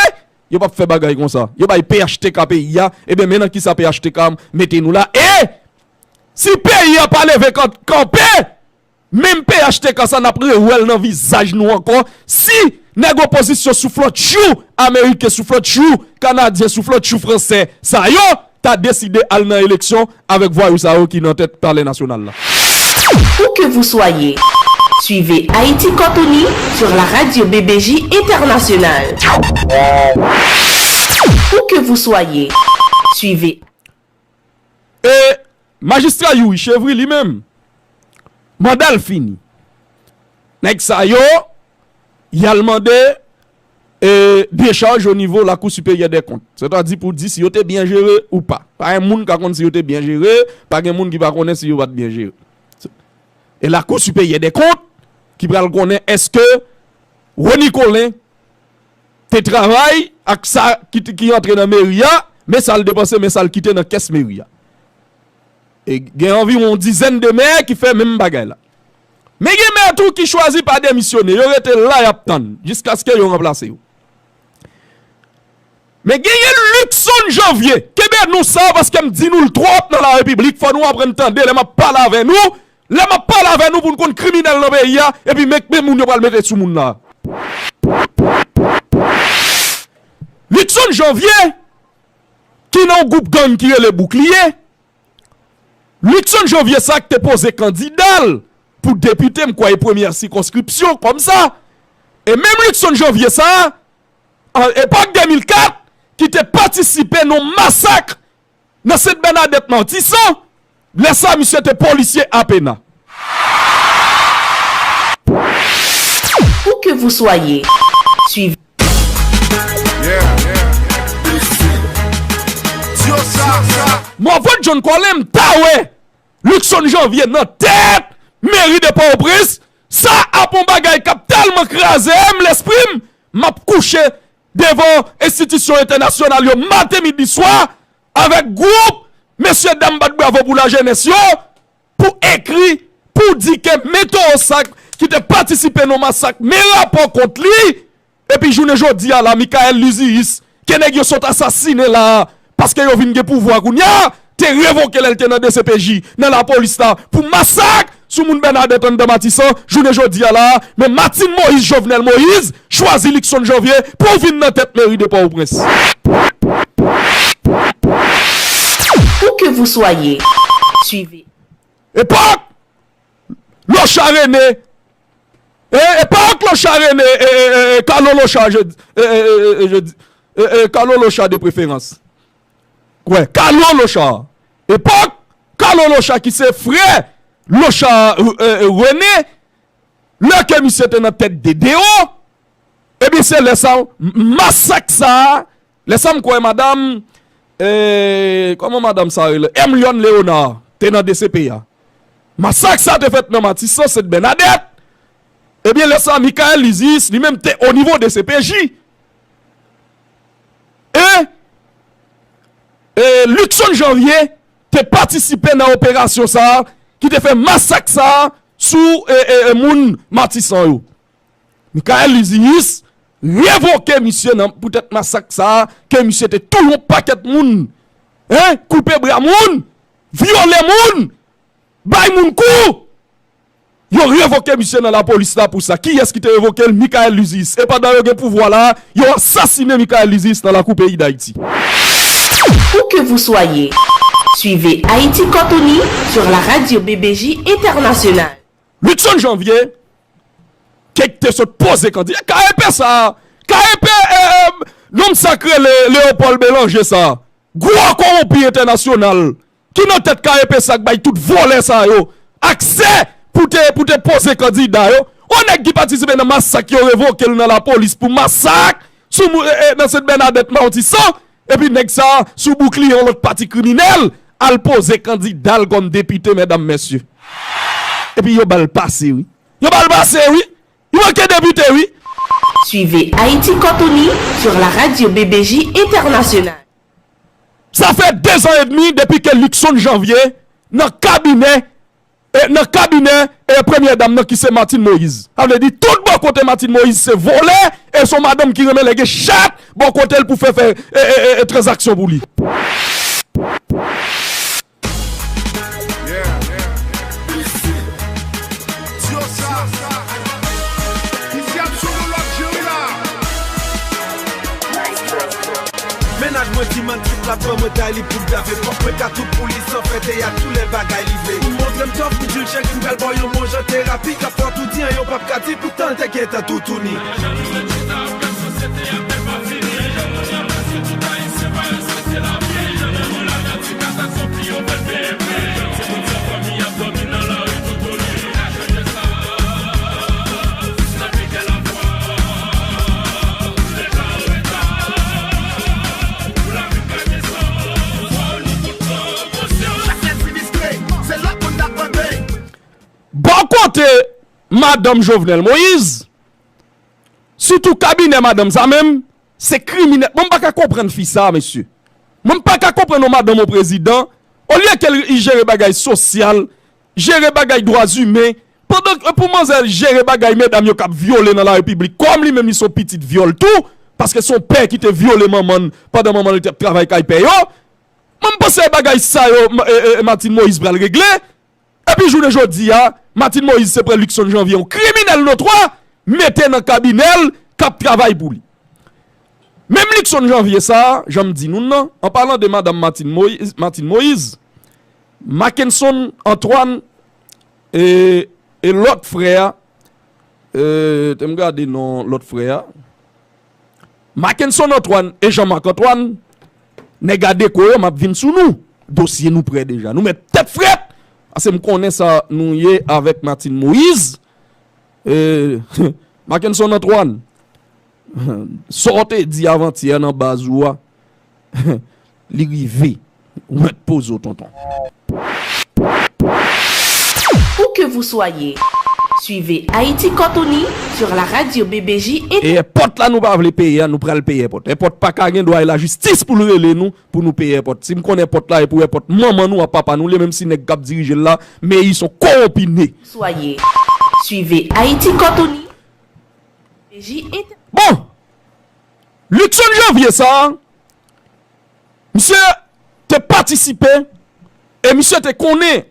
yo p ap fè bagay konsa. Yo bay P H T K peyi a, ebyen men nan kisa P H T K mete nou la. E si peyi a pa leve kan- kanpe, menm P H T K sa n ap rewè l nan vizaj nou ankò. Si nèg opozisyon sou flòt chou, ameriken sou flòt chou, kanadyen sou flòt chou fransè sa yo ta deside al nan eleksyon avèk vwayou sa yo ki nan tèt palè nasyonal la. Où que vous soyez, suivez Haïti Cantonie sur la radio B B J Internationale. Où que vous soyez, suivez E majistra Youri Chevry li menm, manda l fini. Nèg sa yo, y al mande e, dechaj o nivo Lakou Siperyè dè Kont. Sètadi pou di si yo te byen jere ou pa. Pa gen moun ka konn si yo te byen jere, pa gen moun ki pa konnen si yo pa t byen jere. E Lakou Siperyè dè Kont ki pral konnen èske Rony Colin te travay ak sa ki, ki antre nan meri a, men sa l depanse, men sa l kite nan kès meri a. E gen anviwon yon dizèn de mè ki fè menm bagay la. Men gen mè tou ki chwazi pa demisyone, yo rete la y ap tann jiskaske yo ranplase yo. Men genyen Luckson Janvier, kenbe nou sa paske m di nou l twòp nan la repiblik, fò nou aprann tande lè m ap pale avè nou, lè m ap pale avè nou pou n konn kriminèl nan peyi a, epi men, men moun yo pral mete sou moun la. Luckson Janvier, ki nan yon gwoup gang ki rele Boukliye, Luckson Janvier sa k te poze kandida l pou depite, m kwè e premyè sikonskripsyon kòm sa. E menm Luckson Janvier sa, an epòk de mil kat, ki te patisipe nan masak nan Sent Bènadèt Matisan, lè sa misye te polisye a pena. Où que vous soyez, suivez Mwen vòt John Colin, m ta wè Luckson Janvier nan tèt meri de Pòtoprens. Sa ap yon bagay k ap tèlman kraze m lespri m, m ap kouche devan enstitisyon entènasyonal yo maten, midi, swa, avèk gwoup mesye dam bat bravo pou lajenès yo, pou ekri, pou di ke men towo sa k ki te patisipe nan masak, men rapò kont li, epi jounen jodi a la, Michael Luzius, ke nèg yo sot asasinen la a, paske yo vin gen pouvwa kounye a, te revoke lè l te nan D C P J, nan lapolis la, pou masak sou moun Bènadèt anndan Matisan, jounen jodi a la a, men Martine Moïse, Jovenel Moïse, chwazi Luckson Janvier pou vin nan tèt meri de Pòtoprens. Où que vous soyez, suivez. Epòk Locha René, e, epòk Locha René, e, e, e, Kalo Locha, je, e, e, e, e, je, e, e, Kalo Locha de preferans. Kwè, Kalo Locha. Epòk Kalo Locha ki se frè Locha, e, e, René, lè ke misye te nan tèt de D O, ebyen se lè sa, m, masak sa a, lè sa m kwè madanm, e, kòman madanm sa rele? Emlion Léonard te nan D C P a. Masak sa te fèt nan Matisan, Sent Bènadèt. Ebyen lè sa, Michael Luzius, li menm te o nivo D C P J. E, e, Luckson Janvier te patisipe nan operasyon sa a, ki te fè masak sa a sou, e, e, e, moun Matisan yo. Michael Luzius revoke misye nan, poutèt masak sa a, ke misye te touye yon pakèt moun, en, koupe bra moun, vyole moun, bay moun kou. Yo revoke misye nan lapolis la pou sa. Kiyès ki te revoke l? Michael Luzius. E pandan yo gen pouvwa la, yo asasinen Michael Luzius nan lakou peyi Dayiti. Où que vous soyez, suivez Haïti Cortoni sur la radio B B J Internationale. Luckson Janvier, ke te sot poze kandida. K E P sa, K E P, e, e, nonm sa k rele Léopold Bélanger sa, gwo kowonpi entènasyonal, ki nan tèt K E P sa k bay tout vòlè sa yo aksè pou te, pou te poze kandida yo. On nèg ki patisipe nan masak yo revoke l nan lapolis pou masak sou mou-, e, e, nan Sent Bènadèt Matisan, epi nèg sa sou boukliye yon lòt pati kriminèl al poze kandida l kòm depite, medam, mesye. Epi yo ba l pase, wi. Yo ba l pase, wi. Li manke depite, wi. Suivez Haïti Cortoni sur la radio B B J Internationale. Sa fè dezan edmi depi ke Luckson Janvier nan kabinè, e, nan kabinè, e, premyè dam nan ki se Martine Moïse. Sa vle di tout bò kote Martine Moïse se vòlè, e se yon madanm ki renmen lè gen chat bò kote l pou fè, fè, e, e, e, e, tranzaksyon pou li. Dyosa, isi ap sou yon lòt jan wi la. Mennaj mwen di m an trip l ap ban mwen tay li pou gave. Fòk mwen ka tout pou li san fè teyat, tou lè bagay li vle. Ou montre m tòf, m di l chèk, m pral ba w yon bon jan terapi k ap fè w tou di anyen w p ap ka di, poutan l te gentan toutouni. Bò kote madanm Jovenel Moïse, sitou kabinè madanm sa menm, se kriminèl. Mwen m pa ka konprann fi sa, mesye. Mwen m pa ka konprann yon madanm yon prezidan, olye ke l jere bagay sosyal, jere bagay dwa imen, pandan ke pou manzè jere bagay medam yo k ap vyole nan larepiblik, kòm li menm li se yon pitit vyòl tou, paske se yon pè ki te vyole manman l pandan manman l te ap travay kay pè yo. Mwen m panse bagay sa yo, e, e, Martine Moïse pral regle. Epi jounen jodi a, Martine Moïse se pran Luckson Janvier, yon kriminèl notwa, mete nan kabinè l k ap travay pou li. Menm Luckson Janvier sa, jan m di nou nan, an palan de madanm Martine Moïse, Martine Moïse, Mackenson Antoine e, e lòt frè a, e, te m gade non lòt frè a, Mackenson Antoine e Jean Marc Antoine, nèg Adeko yo, m ap vin sou nou. Dosye nou prè deja. Nou mèt tèt frèt. Paske m konnen sa nou ye avèk Martine Moïse. E, Mackenson Antoine, sa w te di avantyè nan baz ou a, li rive. Ou mèt poze w, tonton. Où que vous soyez, suivez Haïti Cortoni sur la radio B B J et E èpòt la nou pa vle peye a, nou pral peye èpòt. Èpòt pa ka gen dwa e lajistis pou l rele nou, pou nou peye èpòt. Si m konnen èpòt la e pou èpòt manman nou ak papa nou, li menm si nèg k ap dirije l la, men li se yon kowonpi ne. Soyez, Suivez Haïti Quand on y. P J Inter- Bon, Luckson Janvier sa, misye te patisipe e misye te konnen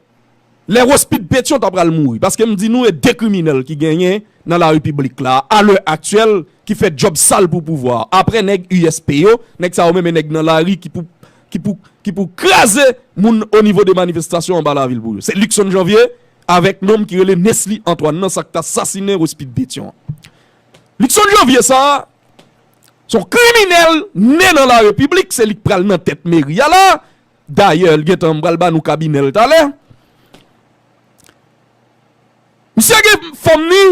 lè Rospid Petion ta pral mouri. Paske m di nou, e de kriminèl ki genyen nan la repiblik la, a lè aktyèl, ki fè djòb sal pou pouvwa. Apre nèg U S P yo, nèg sa yo menm e nèg nan lari ki pou, ki pou, ki pou kraze moun o nivo de manifestasyon anba lavil pou yo. Se Luckson Janvier avèk nonm ki rele Nesly Antoine nan, sa k ta sasinen Rospid Petion an. Luckson Janvier sa, se yon kriminèl ne nan la repiblik, se li k pral nan tèt meri a la. Dayè, l gentan, m pral ba nou kabinè l talè. Misye gen fanm ni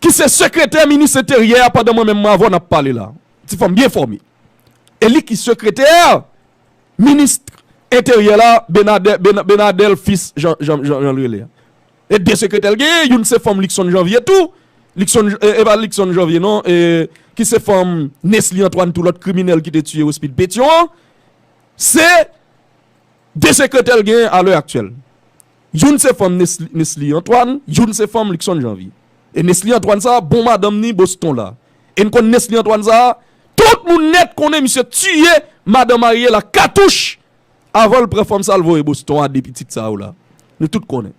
ki se sekretè minis enteryè a pandan mwen menm avè w n ap pale la. Ti fanm byen fòme. E li ki sekretè minis enteryè la, Benadè, Bena- Benadèl fis Jan, Jan, Jan, Jan l rele a. E de sekretè l genyen, youn se fanm Luckson Janvier tou. Luckson, e, e pa Luckson Janvier non, e, ki se fanm Nesly Antoine tou, lòt kriminèl ki te tiye Rospid Petion an. Se de sekretè l genyen a lè aktyèl. Youn se fanm Nesly, Nesly Antoine, youn se fanm Luckson Janvier. E Nesly Antoine sa, bon madanm ni Boston la. E n konn Nesly Antoine sa, tout moun nèt konnen misye tiye madan marye la katouch avan l pran fanm sa l voye Boston a, de pitit sa yo la. Nou tout konnen.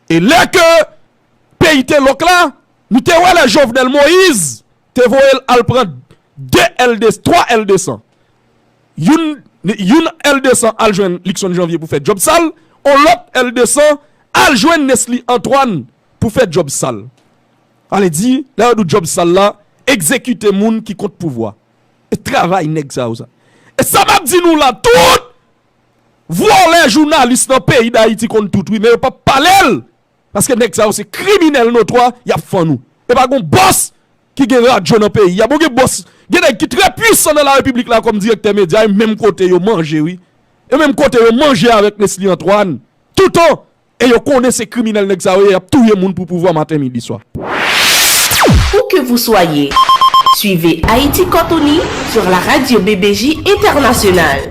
E lè ke peyi te lòk la, nou te wè lè Jovenel Moïse te voye l al pran de L de, twa L de san. Youn, youn L de san al jwenn Luckson Janvier pou fè djòb sal, on lòt L de san al jwenn Nesly Antoine pou fè djòb sal. Ale di, lè yo di w djòb sal la, egzekite moun ki kont pouvwa. E travay nèg sa yo sa. E sa m ap di nou la, tout vòlè jounalis nan peyi Dayiti konn tout wi, men yo p ap pale l. Paske nèg sa yo se kriminèl notwa, y ap fann ou. E pa gon bòs ki gen radyo nan peyi a. Bon, gen bòs, gen nèg ki trè pwisan nan la repiblik la kòm direktè medya, e menm kote yo manje wi. E menm kote yo manje avèk Nesly Antoine. Toutan, e yo konnen se kriminèl nèg sa yo ye, y ap touye moun pou pouvwa maten, midi, swa. Où que vous soyez, suivez Haïti Quand on y sur la radio B B J Internationale.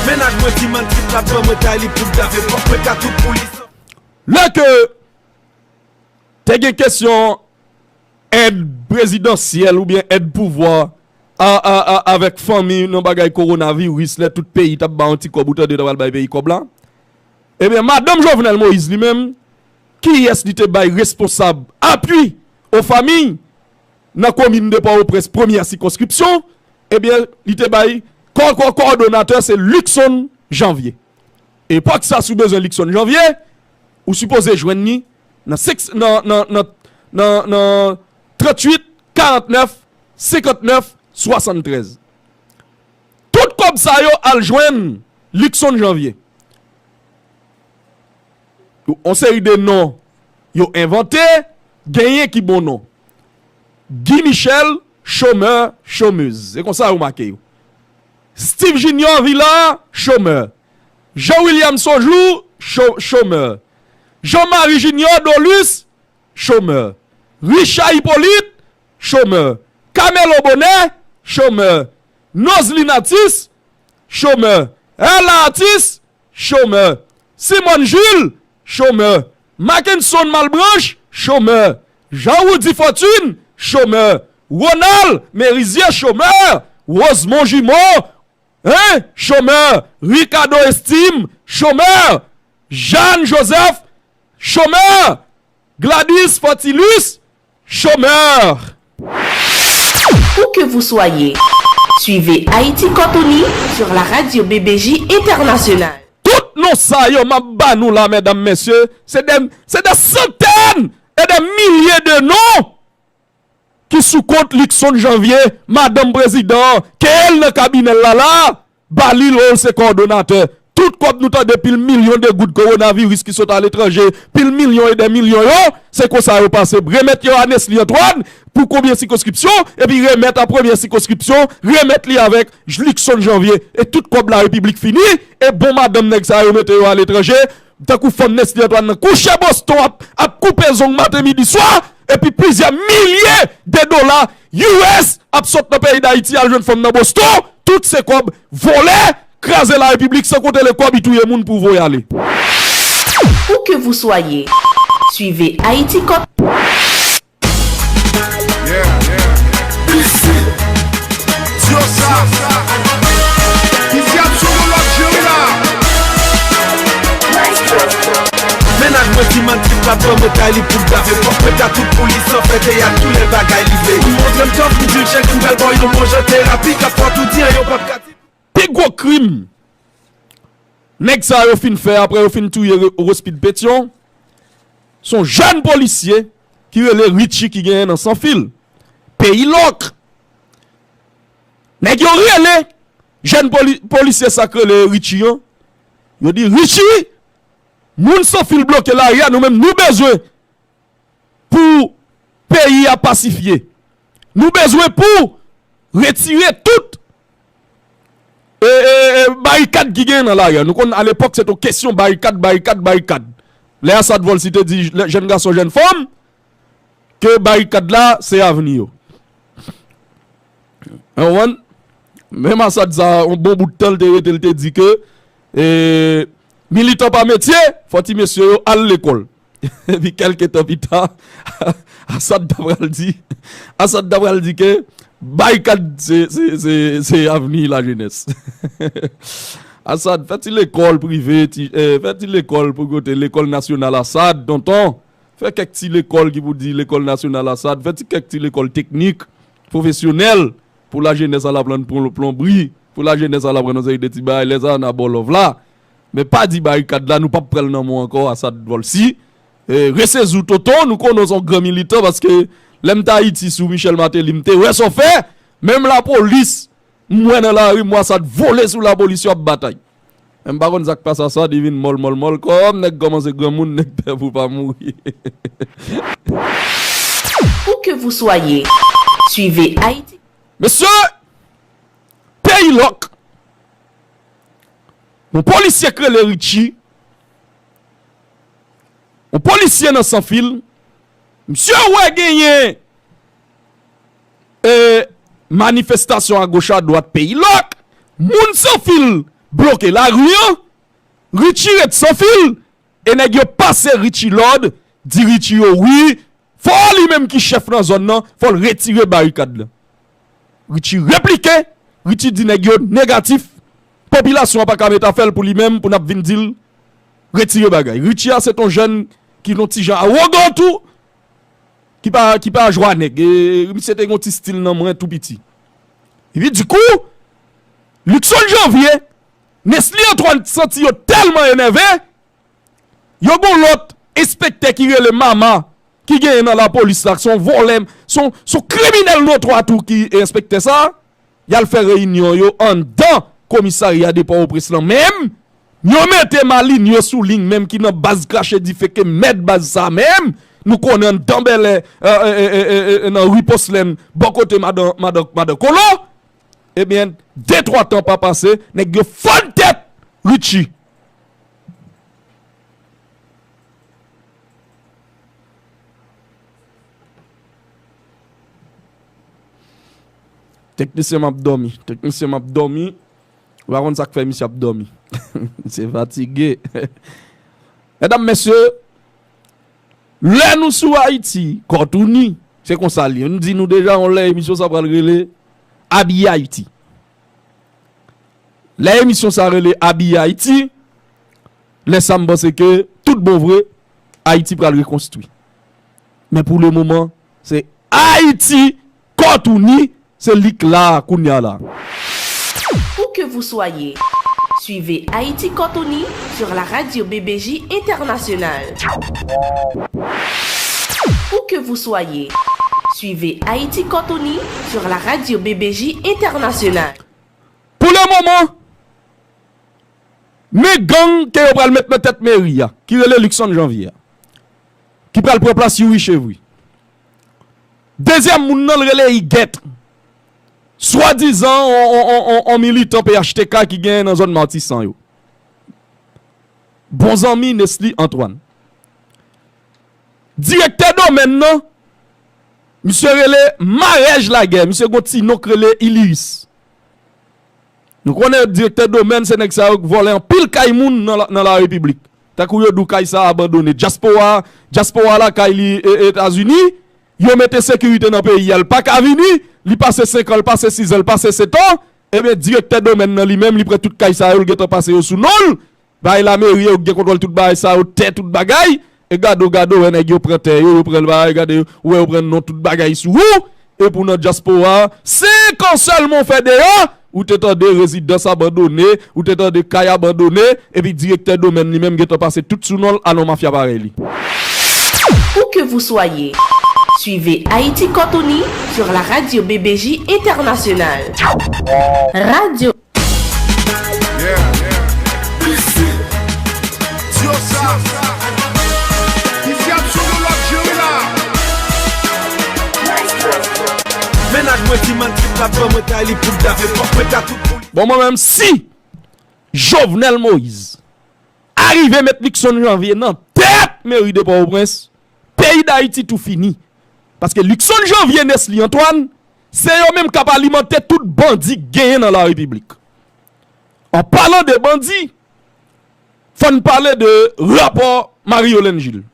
Mennaj mwen ti mann tip la ban mwen tay li pou gafe pòk mwen ka tout pou li. Lè ke te gen kesyon èd prezidansyèl oubyen èd pouvwa a, a, a, avèk fanmi nan bagay kowonaviris, lè tout peyi t ap ba yon ti kòb, ou tande yo ta pral bay peyi kòb la. Ebyen, madanm Jovenel Moïse li menm, kiyès li te bay responsab apui o fanmi nan komin de Pòtoprens, premyè sikonskripsyon, ebyen, li te bay kò, kò, kowòdonatè, se Luckson Janvier. Epòk sa, si w bezwen Luckson Janvier, ou sipoze jwenn li nan sèks, nan, nan, nan, nan, nan tranntuit karantnèf senkantnèf swasanntrèz. Tout kòb sa yo al jwenn Luckson Janvier. Yon seri de non yo envante, genyen ki bon non. Guy Michel, chomè, chomez. Se konsa yo make yo. Steve Junior Villard, chomè. Jean William Sonjou, cho-, chomè. Jean Marie Junior Dolus, chomè. Richard Hyppolite, chomè. Camelo Bonnet, chomè. Nozlin Atis, chomè. Erla Atis, chomè. Simone Jules, chomè. Mackenson Malbranche, chomè. Jean Roudy Fortune, chomè. Ronald Merizier, chomè. Rosemond Jumon, hein, chomè. Ricardo Estime, chomè. Jeanne Joseph, chomè. Gladys Fortilus, chomè. Où que vous soyez, suivez Haïti Quand on y sur la radio B B J Internationale. Tout non sa yo m ap ba nou la, medam, mesye, se de, se de santèn e de milye de non ki sou kont Luckson Janvier, madanm prezidan an, ke l nan kabinè l la la, ba li l, se kowòdonatè. Tout kòb nou tande, pil milyon de goud kowonaviris ki sot aletranje, pil milyon e dè milyon yo, se konsa yo pase. Remèt yo a Nesly Antoine pou konbyen sikonskripsyon, epi remèt a premyè sikonskripsyon, remèt li avèk Luckson Janvier. E tout kòb larepiblik fini, e bon madanm nèg sa yo mete yo aletranje, tankou fanm Nesly Antoine nan kouche Boston ap, ap koupe zong maten, midi, swa, epi plizyè milye de dola U S ap sot nan peyi Dayiti al jwenn fanm nan Boston, tout se kòb, vòlè, kraze larepiblik, san konte le kòb, i touye moun pou voye ale. Où que vous soyez, suivez Haïti Cop. Isi, Dyosa, isi ap sou yon lòt jiri la. Mennaj mwen di m ak tip la ban mwen kay li pou dave. Fòk mwen ta tout pou li san fè teyat, tou lè bagay li vle. Li montre m tan pou di l chèk m pral ba w yon bon jan terapi k ap fè w tou di an yo p ap ka di. Pi gwo krim nèg sa yo fin fè apre yo fin touye Rospid Petyon, se yon jèn polisye ki rele Richie ki genyen nan Sanfil, peyi lòk. Nèg yo rele jèn poli, polisye sa k rele Richie an, yo di Richie, moun Sanfil bloke lari a, nou menm nou bezwen pou peyi a pasifye. Nou bezwen pou retire tout e, e, e, barikad ki genyen nan lari a. Nou konn alepòk se te yon kesyon barikad, barikad, barikad. Lè Asad Vòlsi te di jèn gason, jèn fanm, ke barikad la se avni yo. Ou konprann? Menm Asad sa, yon bon bout tan l te rete, l te di ke e, militan pa metye, fò ti mesye yo al lekòl. Epi kèlke tan pita, Asad ta pral di, Asad ta pral di ke barikad se, se, se, se avni lajenès. Asad, fè ti lekòl prive, ti, eh, fè ti lekòl pou kote, lekòl nasyonal Asad, tonton. Fè kèk ti lekòl ki pou di lekòl nasyonal Asad, fè ti kèk ti lekòl teknik, pwofesyonèl, pou lajenès al aprann plon, plonbri, pou lajenès al aprann yon seri de ti bagay, lè sa a n a ba w love la. Men pa di barikad la, nou p ap pran l nan men w ankò, Asad Vòlsi. E, resezi w tonton, nou konnen w se yon gran militan, paske lè m te Ayiti sou Michel Martelly, m te wè sa w fè, menm lapolis, m wè nan lari, m wè Asad vole sou lapolis, yo ap batay. Men m pa konn sa k pase Asad, li vin mòl, mòl, mòl, kòm nèg kòmanse granmoun, nèg pè pou pa mouri. Où que vous soyez, suivez Haïti. Mesye, peyi lòk, yon polisye k rele Richie, yon polisye nan Sanfil, misye wè genyen e, manifestasyon agoch adwat peyi lòk, moun Sanfil bloke lari an, Richie ret Sanfil, e nèg yo pase Richie lòd, di Richie yo wi, fò li menm ki chèf nan zòn nan, fò l retire barikad la. Richie replike, Richie di nèg yo negatif, popilasyon an pa ka met afè l pou li menm pou n ap vin di l retire bagay. Richie a se t on jèn ki t on ti jan awogan tou, ki pa, ki pa jwa nèg. E, misye te gen yon ti stil nan mwen tou piti. Epi dikou, Luckson Janvier, Nesly Antoine santi yo tèlman enève, yo gen yon lòt enspektè ki rele Mama, ki genyen nan lapolis la, se yon vòlè, se yon, se yon kriminèl notwa tou ki enspektè sa, y al fè reyinyon yo anndan komisarya de Pòtoprens lan menm, yo mete Malinho sou liy menm ki nan baz krache dife ke mèt baz sa menm, nou konnen anndan Bèlè, e, e, e, e, e, nan ri Poslèn, bò kote madan, madan, madan Kolo, ebyen, de twa tan pa pase, nèg yo fann tèt Richie. Teknisyen m ap dòmi. Teknisyen m ap dòmi. Ou pa konn sa k fè misye ap dòmi. Misye fatige. Medam, mesye, lè nou sou Ayiti, kò touni, se konsa l ye. Nou di nou deja, yon lè emisyon sa pral rele Abiye Ayiti. Lè emisyon sa rele Abiye Ayiti, lè sa m panse ke tout bon vre, Ayiti pral rekonstwi. Men pou le moman, se Ayiti kò touni, se li k la kounya la. Où que vous soyez, suivez Haïti Kò Touni sur la radio B B J Internationale. Où que vous soyez, suivez Haïti Kò Touni sur la radio B B J Internationale. Pou le moman, men gang ke yo pral met nan tèt meri a, ki rele Luckson Janvier a, ki pral pran plas Youri Chevry. Dezyèm moun nan l rele Igèt. Swadizan on, on, on, on, on militan P H T K ki genyen nan zòn Matisan yo. Bon zanmi Nesly Antoine. Direktè domèn nan, Misye rele Marèj Lagè, misye gon ti non k rele Iliris. Nou konnen direktè domèn, se nèg sa yo k vòlè anpil kay moun nan la, nan larepiblik. Tankou yo di w kay sa abandone. Dyaspora, dyaspora lakay li e, Etazini, yo mete sekirite nan peyi a, l pa ka vini, li pase senk an, l pase sis an, l pase sèt an, ebyen direktè domèn nan li menm, li pran tout kay sa yo, l gentan pase yo sou non l, bay lameri yo gen kontwòl tout bagay sa yo, tè, tout bagay. E gade w, gade w, wè nèg yo pran tè yo, yo pran bagay, gade yo, ou wè yo pran non tout bagay sou ou. Epi w nan dyaspora, senk an sèlman w fè deyò, ou te tande rezidans abandone, ou te tande kay abandone, epi direktè domèn li menm gentan pase tout sou non l a non mafya parèy li. Où que vous soyez, suivez Haïti Cortoni sur la radio B B J Internationale. Radio Yeah. Isi, Diosa. Isi ap sou yon lòt jiri la. Mennaj mwen ki manti t ap ban mwen kay li pou dave fòk mwen ka tout pou li. Bon, mwen menm, si Jovenel Moïse arive met Luckson Janvier nan tèt meri de Pòtoprens, peyi Dayiti tou fini. Paske Luckson Janvier, Nesly Antoine, se yo menm k ap alimante tout bandi k genyen nan larepiblik. An palan de bandi, fò n pale de rapò Marie Yolène Gilles.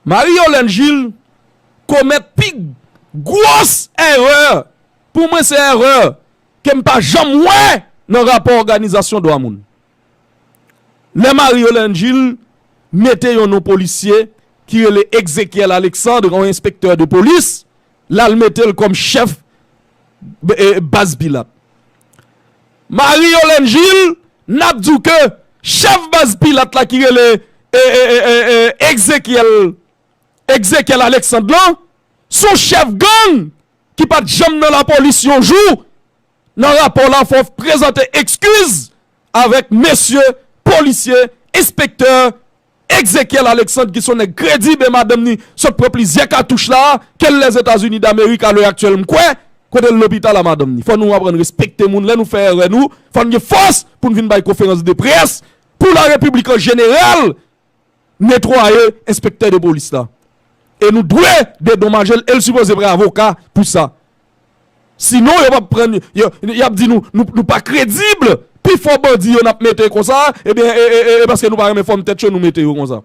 Marie Yolène Gilles komèt pi gwòs èrè, pou mwen se èrè ke m pa janm wè nan rapò òganizasyon dwa moun. Lè Marie Yolène Gilles mete yon non polisye ki rele Exequiel Alexandre, yon enspektè de polis, l al mete l kòm chèf baz Pilat. Marie Yolène Gilles, n ap di w ke chèf baz Pilat la ki rele Exequiel Exequiel Alexandre lan, se yon chèf gang ki pa t janm nan lapolis yon jou. Nan rapò la, fò w prezante ekskiz avèk mesye polisye, enspektè Exequiel Alexandre ki se yon nèg kredib e madanm ni sot pran plizyè katouch la, ke l Lèzetazini Damerik alè aktyèl m kwè, kote l lopital a madanm ni. Fò nou aprann respekte moun lè nou fè erè nou, fò n gen fòs pou n vin bay konferans de près pou larepiblik an jeneral, netwaye enspektè de polis la. E nou dwe dedomaje l e l sipoze pran avoka pou sa. Sinon yo p ap pran, yo, y ap di nou, nou, nou pa kredib, pifò bandi yo n ap mete konsa, ebyen e, e, e, e paske nou pa renmen fòm tèt yo nou mete yo konsa.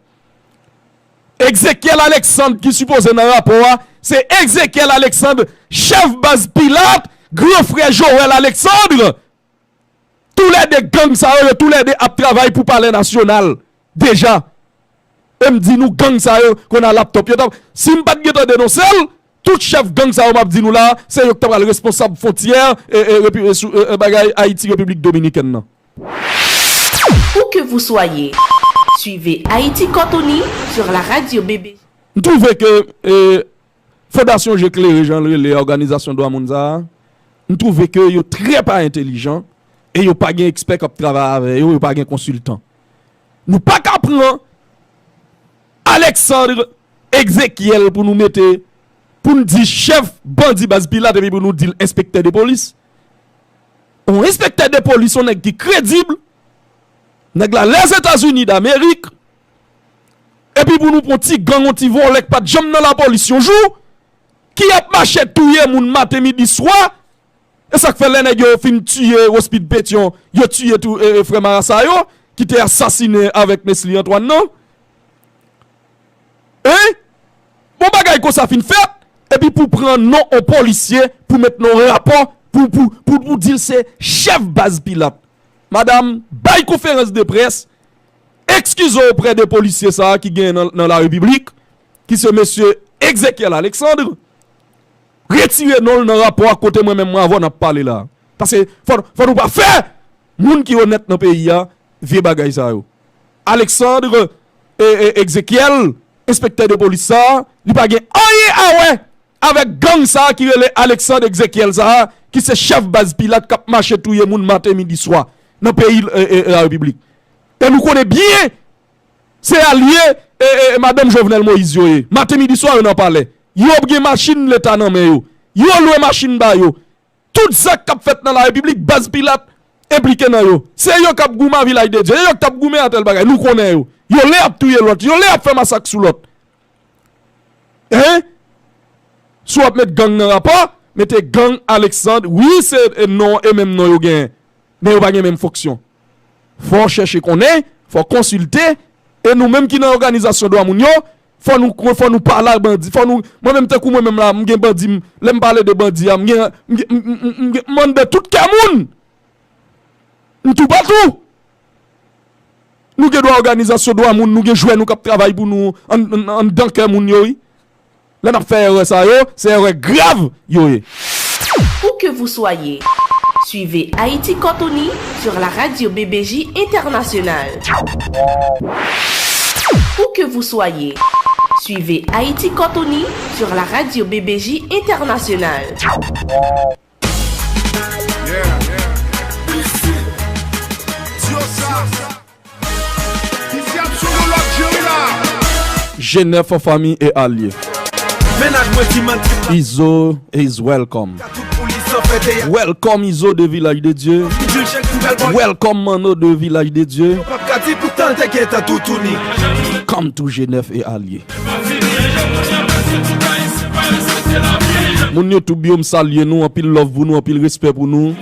Exequiel Alexandre ki sipoze nan rapò a, se Exequiel Alexandre, chèf baz Pilat, gran frè Joel Alexandre. Toulède gang sa yo, yo toulède ap travay pou palè nasyonal deja. E m di nou gang sa yo konn a laptòp yo t ap, si m pa t gentan denonse l, tout chèf gang sa yo m ap di nou la, se yo ki ta pral responsab fwontyè e, e, repi, e, sou, e, e, bagay Ayiti Repiblik Dominikèn nan. Où que vous soyez, suivez Haïti Cortoni sur la radio B B. M twouve ke e, Fondasyon Je Klere, jan l rele òganizasyon dwa moun sa a, m twouve ke yo trè pa entelijan e yo pa gen ekspè k ap travay avè yo, yo pa gen konsiltan. Nou pa ka pran Alexandre Exequiel pou nou mete, pou n di chèf bandi baz Pilat epi pou nou di l enspektè de polis. Yon enspektè de polis, yon nèg ki kredib, nèg la Lèzetazini Damerik, epi pou nou pran ti gang, yon ti vòlè k pa t janm nan lapolis yon jou, ki ap mache touye moun maten, midi, swa. E sa k fè lè nèg yo fin tiye Rospid Petyon, yo tiye tou e, e frè marasa yo, ki te asasinen avèk Nesly Antoine nan. Hein? Bon bagay konsa fin fèt, epi pou pran non yon polisye, pou met nan rapò, pou, pou, pou, pou di l se chèf baz Pilat. Madanm, bay konferans de près, ekskize w oprè de polisye sa a ki genyen nan, nan larepiblik, ki se mesye Exequiel Alexandre, retire non l nan rapò a kote mwen menm mwen avè w n ap pale la. Paske fò, fò nou pa fè moun ki onèt nan peyi a vye bagay sa yo. Alexandre e, e, Exequiel, enspektè de polis sa a, li pa gen anyen a wè avèk gang sa a ki rele Alexandre Exequiel sa a, ki se chèf baz Pilat k ap mache touye moun maten, midi, swa nan peyi e, e, larepiblik. E nou konnen byen se alye e, e, madanm Jovenel Moïse yo ye. Maten, midi, swa yo nan palè. Yo gen machin leta nan men yo. Yo lwe machin ba yo. Tout zak k ap fèt nan larepiblik, baz Pilat enplike nan yo. Se yo k ap goumen a Vilaj de Dye, se yo k t ap goumen a tèl bagay. Nou konnen yo. Yo lè ap touye lòt, yo lè ap fè masak sou lòt. Hein? Si w ap met gang nan rapò, mete gang Alexandre. Wi, se e non, e menm non yo genyen. Men yo pa gen menm fonksyon. Fò w chèche konnen, fò w konsilte, e nou menm ki nan òganizasyon dwa moun yo, fò nou, fò nou pale ak bandi, fò nou, mwen menm tankou mwen menm la, m gen bandi, m, lè m pale de bandi a, m gen, m gen, m, m, m, m gen, m anndan tout kè moun. M toupatou. Nou gen dwa òganizasyon dwa moun, nou gen jwè nou k ap travay pou nou an, an, anndan kè moun yo, wi. Lè n ap fè erè sa yo, se erè grav yo ye. Où que vous soyez, suivez Haïti Cortoni sur la radio B B J Internationale. Où que vous soyez, suivez Haïti Cortoni sur la radio B B J Internationale. G nèf an fanmi e alye. Izo is welcome. Welcome Izo de Vilaj de Dye. Welcome Manno de Vilaj de Dye. Come to G nèf e alye. Moun YouTube yo, m salye nou, anpil love pou nou, anpil respè pou nou.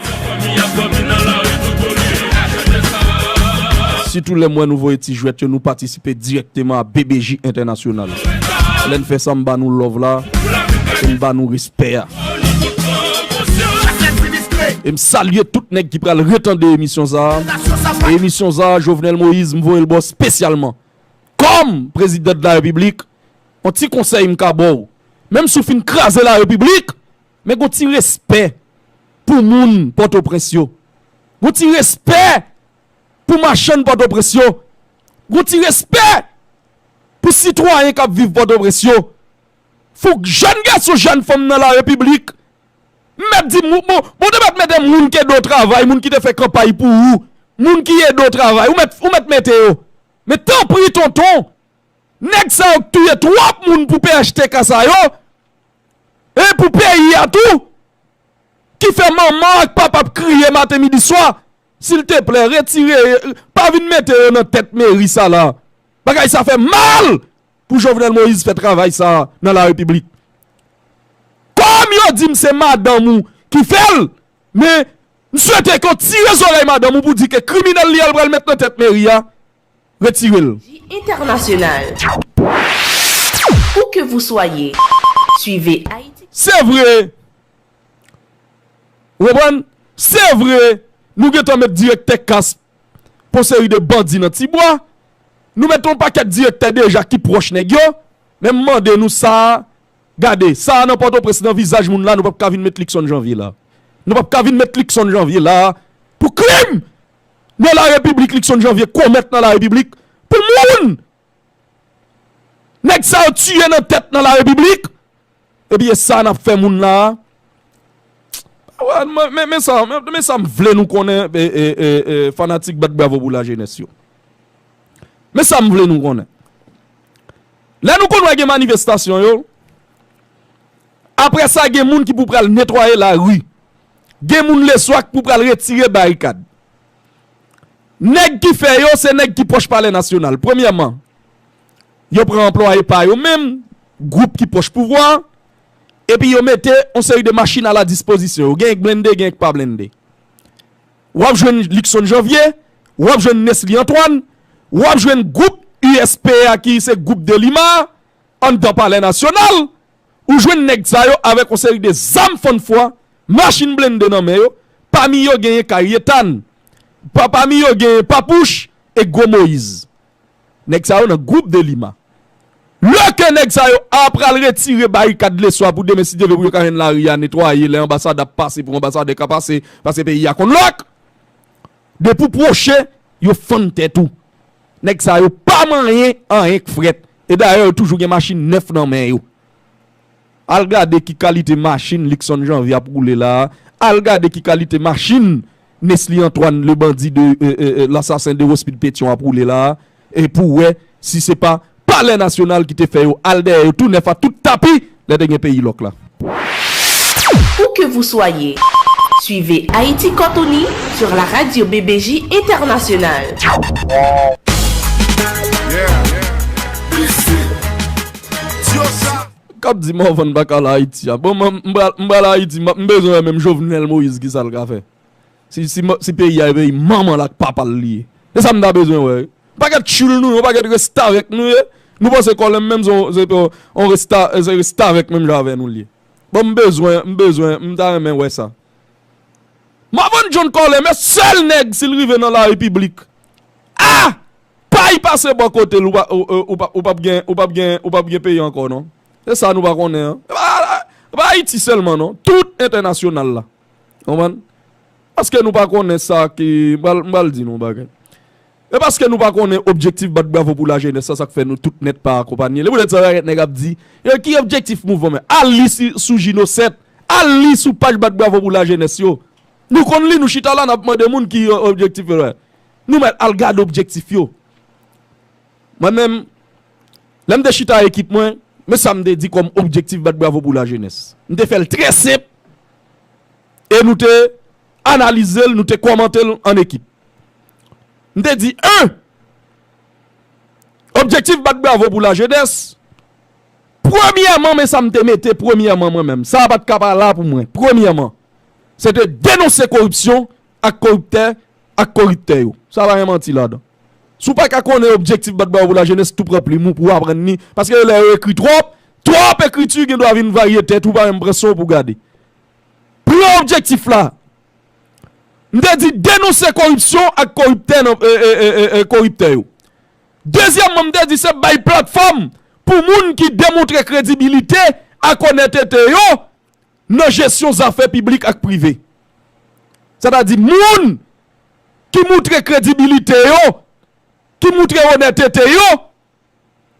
Sitou lè m wè nou voye ti jwèt yo, nou patisipe dirèkteman a B B J Entènasyonal. Lè n fè sa, m ba nou love la, e m ba nou respè a. E m salye tout nèg ki pral retande emisyon sa a. E emisyon sa a, Jovenel Moïse, m voye l ba w espesyalman. Kòm prezidan de la repiblik, yon ti konsèy m ka ba w. Menm si w fin kraze la repiblik, men gon ti respè pou moun Pòtoprens yo. Gon ti respè pou machann Pòtoprens yo. Gon ti respè pou sitwayen k ap viv Pòtoprens yo. Fòk jèn gason, jèn fanm nan la repiblik, m mèt di, bon, bon, bon, te mèt mete moun ki ede w travay, moun ki te fè kanpay pou ou, moun ki ede w travay, ou mèt, ou mèt mete yo. Men tanpri, tonton, nèg sa yo k touye twòp moun pou P H T K sa yo, e pou peyi a tou, ki fè manman ak papa ap kriye maten, midi, swa, silteplè, retire, pa vin mete yo nan tèt meri sa la. Bagay sa fè mal pou Jovenel Moïse fè travay sa nan la repiblik. Kòm yo di m se madanm ou ki fè l, men m swete ke w tire zòrèy madanm ou pou di ke kriminèl li a l pral met nan tèt meri a, retire l. International. Où que vous soyez, suivez Haïti. Se vre. Ou konprann? Se vre, nou gentan met direktè kas pou seri de bandi nan Tibwa. Nou met yon pakèt direktè deja ki pwòch nèg yo. Men m mande nou sa a, gade, sa a nan Pòtoprens nan vizaj moun la, nou p ap ka vin met Luckson Janvier la. Nou p ap ka vin met Luckson Janvier la pou krim nan la repiblik Luckson Janvier komèt nan la repiblik pou moun. Nèg sa yo tiye nan tèt nan la repiblik. Epi e sa n ap fè moun la a. Men, men, men sa, men, men sa m vle nou konnen, e, e, e, e, fanatik bat bravo pou lajenès yo. Men sa m vle nou konnen. Lè nou konn wè gen manifestasyon yo, apre sa gen moun ki pou pral netwaye lari. Gen moun leswa ki pou pral retire barikad. Nèg ki fè yo, se nèg ki pwòch Palè Nasyonal. Premyèman, yo pran anplwaye pa yo menm, gwoup ki pwòch pouvwa, epi yo mete yon seri de machin a la dispozisyon yo. Genyen k blende, genyen k pa blende. W ap jwenn Luckson Janvier, w ap jwenn Nesly Antoine, w ap jwenn gwoup U S P a ki se gwoup Delima, anndan Palè Nasyonal, ou jwenn nèg sa yo avèk yon seri de zam fann fwa, machin blende nan men yo, pami yo genyen Kay Ethan, pa, pami yo genyen Papouch e Gwo Moyiz. Nèg sa yo nan gwoup Delima. Lè ke nèg sa yo a pral retire barikad leswa pou demen si Dye vle pou yo ka jwenn lari a netwaye, lè anbasadè ap pase pou anbasadè ka pase, paske peyi a konn lòk. Depi w pwoche, yo fann tèt ou. Nèg sa yo pa manyen anyen k frèt. E dayè yo toujou gen machin nèf nan men yo. Al gade ki kalite machin Luckson Janvier ap woule la a. Al gade ki kalite machin Nesly Antoine, le bandit de, euh, euh, euh, l'assassin de Rospide Pétion ap woule la a. E pou w wè si se pa Palè Nasyonal ki te fè yo al dèyè yo tou nèf a tout tapi lè te gen peyi lòk la. Où que vous soyez, suivez Haïti Cortoni sur la radio B B J Internationale. k ap di Morvan pa ka al Ayiti a. Bon, mwen, m pral, m pral Ayiti, m ap, m bezwen wè menm Jovenel Moïse ki sa l ka fè. Si, si, si peyi a e peyi manman l ak papa l li ye. Se sa m ta bezwen wè wi. Yon pakèt tchoul nou ye, yon pakèt restavèk nou ye. Nou panse Kòlè menm se yon, se yon, yon resta, se restavèk menm jan avè nou li ye. Bon, m bezwen, m bezwen, m ta renmen wè sa. Morvan John Kòlè, men sèl nèg si l rive nan larepiblik. Ah! Pay pase bò kote l, ou pa, ou, ou, ou pa, ou p ap gen, ou p ap gen, ou p ap gen peyi ankò, non. Se sa nou pa konnen an. E pa, e pa Ayiti sèlman, non. Tout entènasyonal la. Konprann? Paske nou pa konnen sa ki, m pral, m pral di nou yon bagay. E paske nou pa konnen objektif Bat Bravo pou Lajenès la, sa k fè nou tout nèt pa akonpanye l. E poutèt sa, yon pakèt nèg ap di, yo, ki objektif mouvman men? Al li si, sou Jinosèt, al li sou paj Bat Bravo pou Lajenès yo. Nou konn li, nou chita la, n ap mande moun ki, e, objektif yo la. Nou mèt al gade objektif yo. Mwen menm, lè m te chita ak ekip mwen, men sa m te di kòm objektif Bat Bravo pou Lajenès. M te fè l trè senp e nou te analize l, nou te kòmante l an ekip. M te di, en, objektif Bat Bravo pou Lajenès, premyèman, men sa m te mete premyèman mwen menm. Sa a pa t ka pa la pou mwen. Premyèman, se te denonse koripsyon ak koriptè, ak koriptè yo. Sa pa gen manti ladan. Si w pa ka konnen objektif Bat Bravo pou Lajenès, tou pran plim ou pou w aprann li. Paske lè yo ekri twòp, twòp ekriti gen dwa vin varye tèt ou pa menm pran san w pou w gade. Pran objektif la. M te di denonse koripsyon ak koriptè nan, e, e, e, e, e, koriptè yo. Dezyèmman, m te di se bay platfòm pou moun ki demontre kredibilite ak onètete yo nan jesyon zafè piblik ak prive. Sètadi moun ki moutre kredibilite yo, ki moutre onètete yo,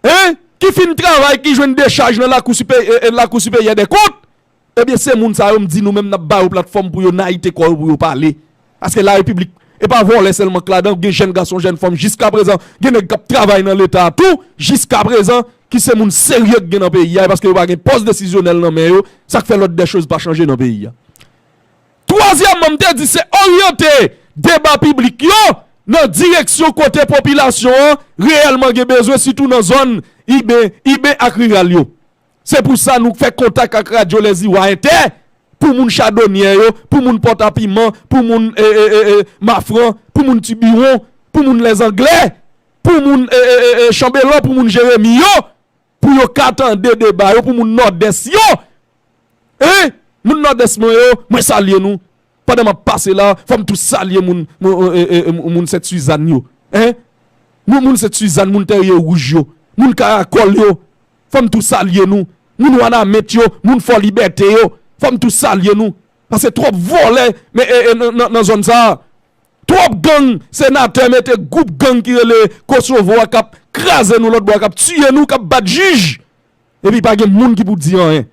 en, ki fin travay, ki jwenn dechaj nan lakou sipe-, e, e, lakou siperyè dè kont, ebyen, se moun sa yo, m di nou menm, n ap ba yo platfòm pou yo nayite kò yo, pou yo pale. Paske larepiblik, e pa vòlè sèlman k ladan, gen jèn gason, jèn fanm, jiskaprezan, gen nèg k ap travay nan Leta a tou, jiskaprezan, ki se moun serye k gen nan peyi a, e paske yo pa gen pòs desizyonèl nan men yo, sa k fè lòt dè choz pa chanje nan peyi a. Twazyèmman, m te di se oryante deba piblik yo nan direksyon kote popilasyon an reyèlman gen bezwen, sitou nan zòn iben, iben ak riral yo. Se pou sa nou fè kontak ak Radyo Lèziwa Entè, pou moun Chadonyè yo, pou moun Pòtapiman, pou moun, e, e, e, e, Mafran, pou moun Tibiwon, pou moun Lèzanglè, pou moun, e, e, e, e, Chanbelan, pou moun Jeremi yo, pou yo ka tande deba yo, pou moun Nòdès yo. Hein? Moun Nòdès mwen yo, mwen salye nou. Pandan m ap pase la, fò m tou salye moun, moun, e, e, e, moun Sent Sizàn yo. Hein? Moun, moun Sent Sizàn, moun Tèrye Wouj yo, moun Karakòl yo. Fò m tou salye nou. Moun Wanament yo, moun Fò Libète yo. Fò m tou salye nou. Paske twòp vòlè, men, e, e, nan, nan, nan zòn sa a. Twòp gang, senatè mete gwoup gang ki rele Kosovo a k ap kraze nou lòt bò a, k ap tiye nou, k ap bat jij. Epi pa gen moun ki pou di anyen.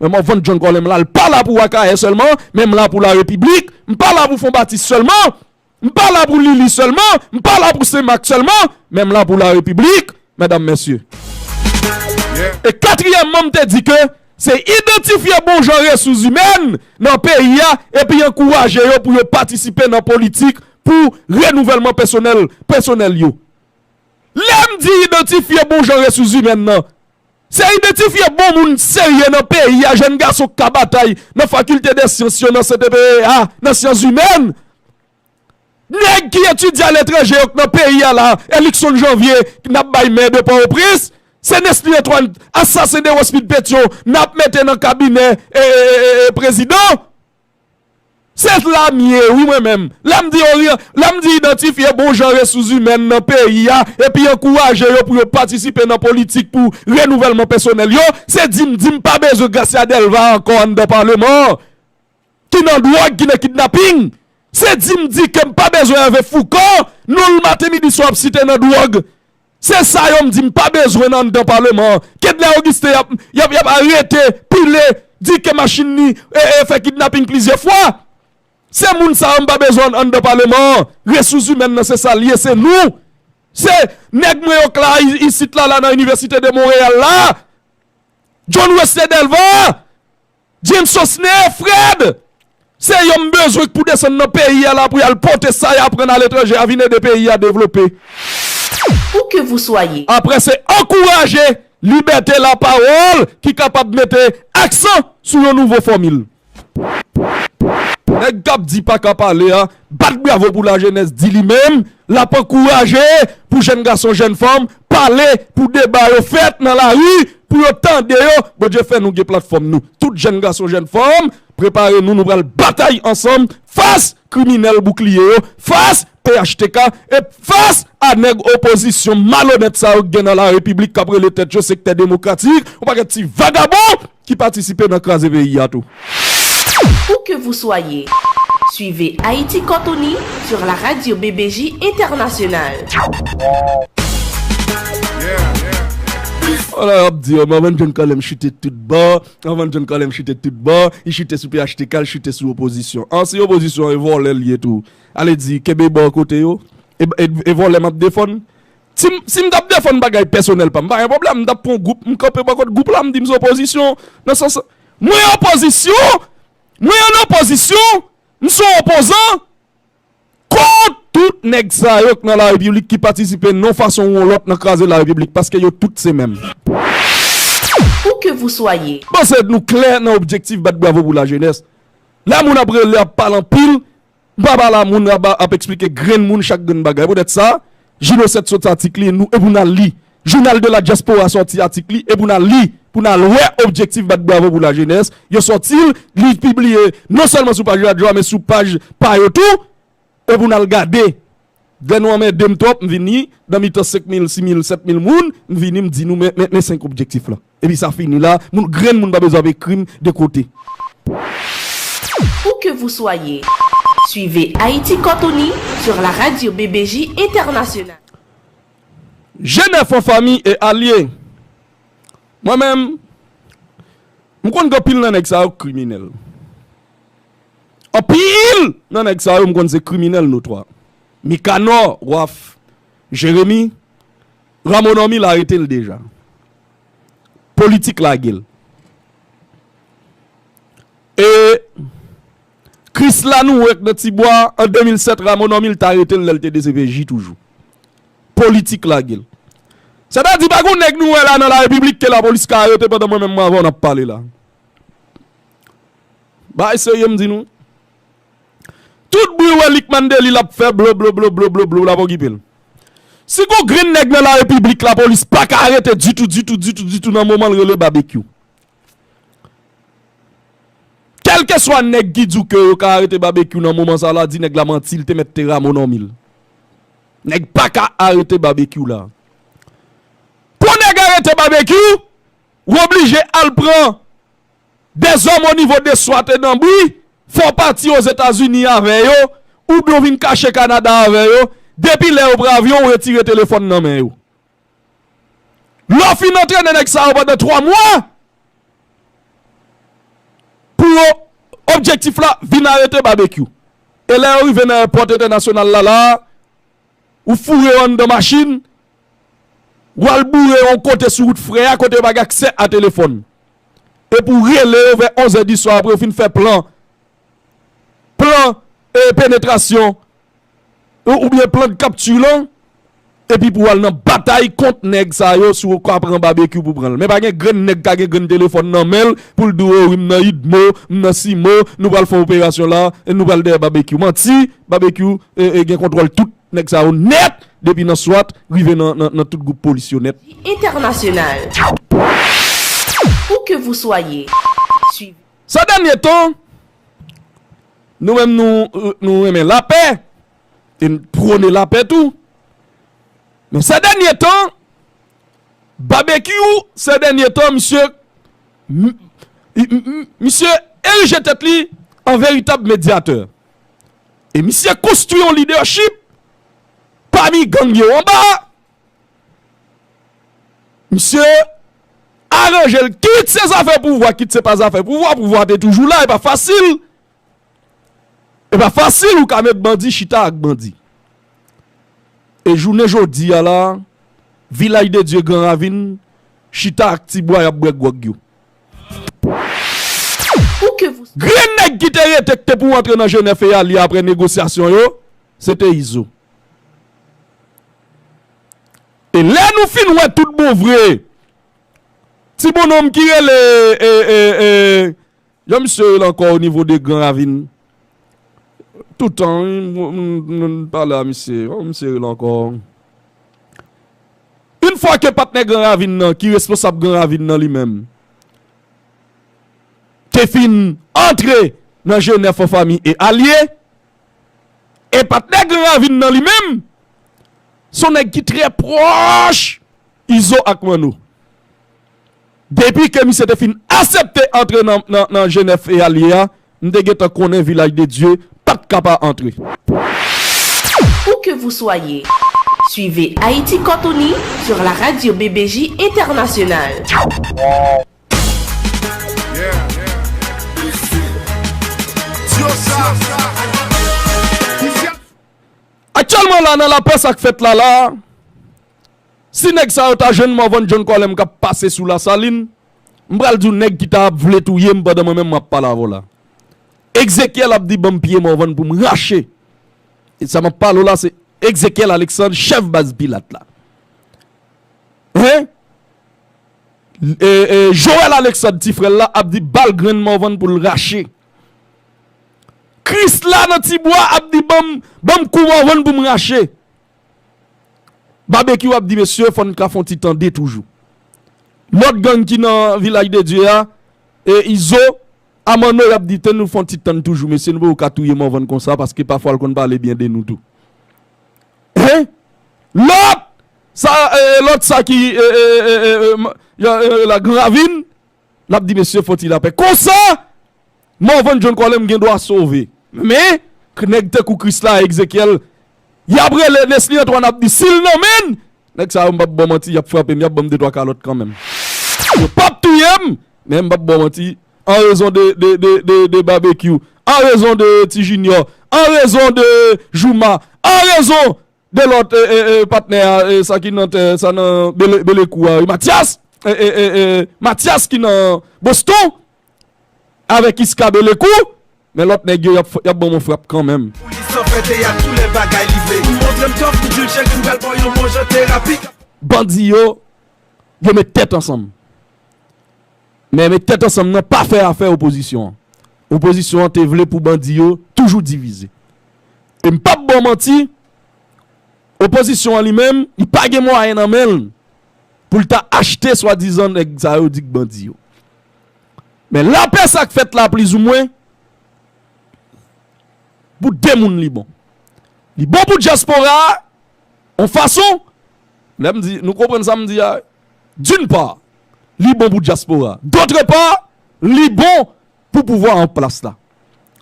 Men Morvan John Kòlè, m la, l pa la pou Akayè sèlman, men m la pou larepiblik, m pa la pou Fon Batis sèlman, m pa la pou Lili sèlman, m pa la pou Senmak sèlman, men m la pou larepiblik, medam, mesye. E katriyèmman, m te di ke se idantifye bon jan resous imèn nan peyi a epi ankouraje yo pou yo patisipe nan politik pou renouvèlman pèsonèl, pèsonèl yo. Lè m di idantifye bon jan resous imèn nan, se idantifye bon moun serye nan peyi a, jèn gason k ka batay nan Faculté des Sciences yo, nan C T P E A, nan syans imèn. Nèg ki etidye aletranje yo k nan peyi a la, Elickson Janvier, n ap bay mè de Pòtoprens, se Nesly Antoine, asasen de Rospide Pétion, n ap mete nan kabinè, e, e, e, e, e, prezidan. Se la m ye, wi, mwen menm. Lè m di oryan-, lè m di idantifye bon jan resous imèn nan peyi a, epi ankouraje yo pou yo patisipe nan politik pou renouvèlman pèsonèl yo, se di m, di m pa bezwen Gracia Delva ankò anndan Paleman an, ki nan dwòg, ki nan kidnaping. Se di m di ke m pa bezwen Hervé Fourcand, non l maten, midi, swa ap site nan dwòg. Se sa yo m di m pa bezwen nan anndan Paleman an. Kedley Augustin y ap, y ap, y ap arete, pile, di ke machin li, e, e, fè kidnaping plizyè fwa. Se moun sa yo m pa bezwen anndan Paleman an. Resous imèn nan se sa l ye, se nou. Se nèg mwen yo k la i-, isit la, la nan Inivèsite de Monreyal la. John Wesley Delva. James Sosne, Fred, se yo m bezwen k pou desann nan peyi a la pou y al pote sa y aprann aletranje a vin ede peyi a devlope. Où que vous soyez. Apre se ankouraje Libète lapawòl ki kapab mete aksan sou yon nouvo fòmil. Nèg k ap di pa ka pale a, bat bravo pou lajenès, di li menm, l ap ankouraje pou jèn gason, jèn fanm pale, pou deba yo fèt nan lari, pou yo tande yo. Bondye fè nou gen platfòm nou. Tout jèn gason, jèn fanm, prepare nou, nou pral batay ansanm fas kriminèl boukliye yo, fas P H T K, e fas a nèg opozisyon malonèt sa yo k gen nan larepiblik k ap rele tèt yo sektè demokratik, yon pakèt ti vagabon ki patisipe nan kraze peyi a tou. Où que vous soyez, suivez Haïti Cortoni sur la radio B B J Internationale. Wala y ap di, oh, Marvin John Kalem chite tout bò, Marvin John Kalem chite tout bò, li chite sou P H T K, li chite sou opozisyon. An, si opozisyon e vòlè l ye tou. Ale di, kenbe bò kote yo, e, e, e vòlè m ap defann. Si m, si m t ap defann bagay pèsonèl pa m, m pa gen pwoblèm, m t ap pran gwoup, m kanpe bò kot gwoup la, m di m se opozisyon. Nan sans, mwen opozisyon, mwen an opozisyon, m se yon opozan kont tout nèg sa yo k nan larepiblik ki patisipe nan yon fason ou yon lòt nan kraze larepiblik, paske yo tout se menm. Où que vous soyez, Panse nou klè nan objektif bat bravo pou lajenès. Lè moun ap rele, ap pale anpil, m pa pale a moun ap, ap eksplike grenn moun chak grenn bagay. Poutèt sa, Jino sèt soti atik li, nou, e pou n al li. Jounal de la Diaspora sòti atik li, e pou n al li, pou n al wè objektif bat bravo pou lajenès. Yo sòti l, li pibliye non sèlman sou paj radyo a, men sou paj pa yo tou, e pou n al gade. Lè nou anmède m twòp, m vini, nan mitan senk mil, sis mil, sèt mil moun, m vini, m di nou, men, men, men senk objektif la. Epi sa fini la, moun, grenn moun pa bezwen ap ekri m de kote. Où que vous soyez, suivez Haïti Cortoni sur la radio B B J Internationale. Jenèf an fanmi e alye. Mwen menm, m konn gen anpil nan nèg sa yo k kriminèl. Anpil nan nèg sa yo m konn se kriminèl notwa. Mikanò, Waf, Jeremi, Rameau Normil arete l deja. Politik lage l. E Krisla nou wè k nan Tibwa an de mil sèt, Rameau Normil t arete l lè l te D C P J toujou. Politik lage l. Sètadi pa gon nèg nou wè la nan larepiblik ke lapolis ka arete pandan mwen menm mwen avè w n ap pale la. Bagay serye m di nou. Tout bri wè Lucmane Delille ap fè blo blo blo blo blo blo la pa okipe l. Si gon grenn nèg nan larepiblik lapolis pa ka arete ditou ditou ditou ditou nan moman l rele Babekyou. Kèlkeswa nèg ki di w ke yo ka arete Babekyou nan moman sa la, di nèg la manti, li te mèt te Rameau Normil. Nèg pa ka arete Babekyou la. Pou nèg arete Babekyou, w oblije al pran dèzòm o nivo de Swat e Nanbri, fè w pati Ozetazini avè yo, oubyen w vin kache Kanada avè yo, depi lè yo pran avyon, w retire telefòn nan men yo. Lè w fin antrene nèg sa yo pandan twa mwa, pou yo, objektif la, vin arete Babekyou. E lè yo rive nan èpòt entènasyonal la, la, ou foure yo anndan machin, ou al boure yon kote sou wout frè a, kote yo pa gen aksè a telefòn. Epi w rele yo vè onz è di swa, apre yo fin fè plan, plan, e, penetrasyon, ou, oubyen plan de kapti lan, epi pou w al nan batay kont nèg sa yo, si w ka pran Babekyou pou pran l. Men pa gen grenn nèg ka gen grenn telefòn nan men l, pou l di w, o wi, m nan Idmo, m nan Simo, nou pral fè operasyon la, e nou pral dèyè Babekyou. Manti, Babekyou, e, e, gen kontwòl tout nèg sa yo nèt, depi nan Swat, rive nan, nan, nan tout gwoup polis yo nèt. International. Où que vous soyez, suivez. Sa dènye tan, nou menm nou, nou renmen lapè, e n pwone lapè tou. Men sa dènye tan, Babekyou, sa dènye tan, misye, m- m- m- misye erije tèt li an veritab medyatè. E misye konstwi yon lidèchip pami gang yo anba. Misye aranje l, kit se zafè pouvwa, kit se pa zafè pouvwa, pouvwa te toujou la, e pa fasil. E pa fasil ou ka met bandi chita ak bandi. E jounen jodi a la, Vilaj de Dye Gran Ravin chita ak Tibwa y ap bwè gwòg yo. Où que vous Grenn nèg ki te rete k te pou antre nan Jenèf e alye apre negosyasyon yo, se te Izo. E lè nou fin wè tout bon vre, Ti bonnonm ki rele, e, e, e, jan misye rele ankò o nivo de Gran Ravin. Toutan, wi, m, m, m, m pale a misye. Jan misye rele ankò. Yon fwa ke patnè Gran Ravin nan, ki responsab Gran Ravin nan li menm, te fin antre nan G nèf an fanmi e alye, e patnè Gran Ravin nan li menm, se yon nèg ki trè pwòch Izo ak Manno. Depi ke misye te fin aksepte antre nan, nan, nan G nèf e alye a, m te gentan konnen Vilaj de Dye pa t ka pa antre. Où que vous soyez, suivez Haïti Cortoni sur la radio B B J Internationale. Aktyèlman la, nan lapè sa k fèt la la, si nèg sa yo ta jwenn Morvan John Colem k ap pase sou Lasalin, m pral di w nèg ki ta ap vle touye m pandan mwen menm m ap pale avè w la. Egzekyèl ap di ban m pye Morvan pou m rache. E sa m ap pale w la se Egzekyèl Alexandre, chèf baz Pilat la. Hein? E, e, Joel Alexandre, ti frè l la, ap di ba l grenn Morvan pou l rache. Krisla nan Tibwa ap di ban m, ban m kou Morvan pou m rache. Babekyou ap di mesye fò n ka fè yon ti tande toujou. Lòt gang ki nan Vilaj de Dye a, e Izo, a Manno y ap di te nou fè yon ti tann toujou mesye, nou poko ka touye Morvan konsa paske pafwa l konn pale byen de nou tou. Hein? Lòt sa, e, lòt sa ki, e, e, e, e, e, m- jan, e, la Gran Ravin, l ap di mesye fò ti lapè. Konsa, Morvan John Colem gen dwa sove. Men, k- nèg tankou Krisla, Egzekyèl, y ap rele Nesly Antoine ap di si l nan men n, nèg sa yo m p ap ba w manti, y ap frape m, y ap ban m de twa kalòt kanmenm. Yo p ap touye m, men m p ap ba w manti, an rezon de, de, de, de, de Babekyou, an rezon de Ti Junior, an rezon de Jouma, an rezon de lòt, e, e, e, patnè a, e, sa ki nan tè, sa nan Bele, Belekou a, wi, Matyas, e, e, e, e, Matyas ki nan Boston, avèk Iska Belekou, men lòt nèg yo, y ap, y ap ban m yon frap kanmenm. Polis lan fè teyat tou lè bagay li vle. Ou montre m tòf, m di l chèk, m pral ba w yon bon jan terapi. Bandi yo, yo met tèt ansanm. Men met tèt ansanm nan pa fè afè opozisyon an. Opozisyon an te vle pou bandi yo toujou divize. E m p ap ba w manti, opozisyon an li menm, li pa gen mwayen nan men l pou l ta achte swadizan nèg sa yo di k bandi yo. Men lapè sa k fèt la plizoumwen, pou de moun li bon. Li bon pou dyaspora a, yon fason, lè m di, nou konprann sa m di a, d'une part, li bon pou dyaspora. D'autre part, li bon pou pouvwa an plas la.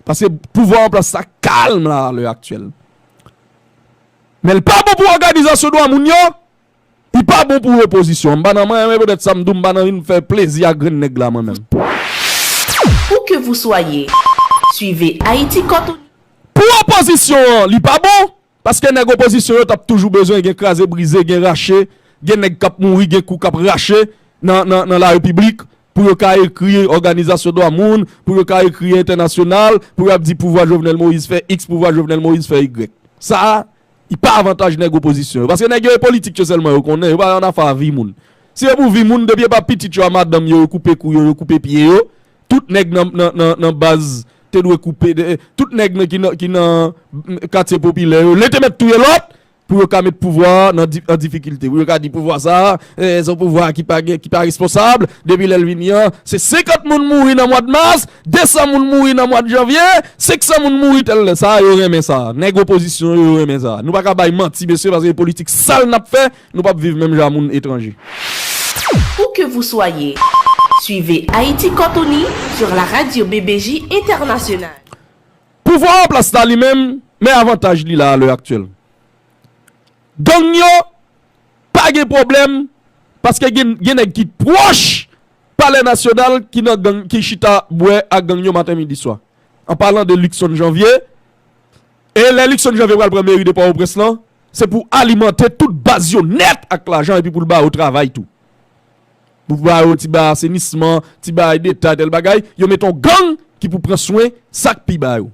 Paske pouvwa an plas la kalm la a lè aktyèl. Men l pa bon pou òganizasyon dwa moun yo, li pa bon pou opozisyon. M pa nan mwen, men petèt sa m di w, m pa nan vin fè plezi a grenn nèg la mwen menm. Où que vous soyez, suivez Haïti Cortoni. Pou opozisyon an, li pa bon. Paske nèg opozisyon yo t ap toujou bezwen gen kraze brize, gen rache, gen nèg k ap mouri, gen kou k ap rache nan, nan, nan larepiblik pou yo ka ekri òganizasyon dwa moun, pou yo ka ekri entènasyonal, pou y ap di pouvwa Jovenel Moïse fè X, pouvwa Jovenel Moïse fè Y. Sa a, li pa avantaj nèg opozisyon yo. Paske nèg yo e politik yo sèlman yo konnen, yo pa nan afè a vi moun. Si se pou vi moun, depi e pa pitit yo a madanm yo, yo koupe kou yo, yo koupe pye yo, tout nèg nan, nan, nan, nan baz te dwe koupe, de- tout nèg nan, ki nan, ki nan mm, katye popilè yo, le te mèt touye lòt pou yo ka met pouvwa a nan di- an difikilte. Pou yo ka di pouvwa sa a, eh, se yon pouvwa ki pa gen, ki pa responsab, depi lè l vini an, se senkant moun mouri nan mwa d mas, de san moun mouri nan mwa d janvye, senk san moun mouri tèl lè. Sa a, yo renmen sa a. Nèg opozisyon yo, yo renmen sa a. Nou pa ka bay manti, mesye, paske politik sal n ap fè, nou p ap viv menm jan a moun etranje. Où que vous soyez, suivez Haïti Cortoni sur la radio B B J Internationale. Pouvwa an plas la li menm, men avantaj li la a lè aktyèl. Gang yo pa gen pwoblèm, paske gen, gen nèg ki pwòch Palè Nasyonal ki nan gang, ki chita bwè ak gang yo maten, midi, swa. An palan de Luckson Janvier, e lè Luckson Janvier pral pran meri de Pòtoprens lan, se pou alimante tout baz yo nèt ak lajan epi pou l ba yo travay tou. Pou ba yo ti bagay asenisman, ti bagay deta, tèl bagay, yo mete yon gang ki pou pran swen sa k pi ba yo.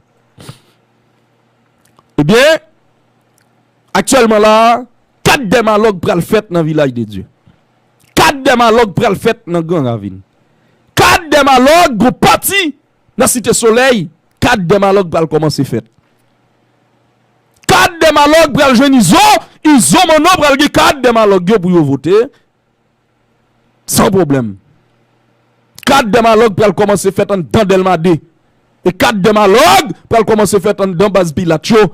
Ebyen, aktyèlman la a, kat dèmalòg pral fèt nan Vilaj de Dye. Kat dè malòg pral fèt nan Gran Ravin. Kat dè malòg, gon pati nan Site Solèy, kat dè malòg pral kòmanse fèt. Kat dè malòg pral jwenn Izo, Izo Manno pral gen kat dè malòg yo pou yo vote. San pwoblèm. Kat dè malòg pral kòmanse fèt anndan Dèlma de. E kat dè malòg pral kòmanse fèt anndan baz Pilat yo.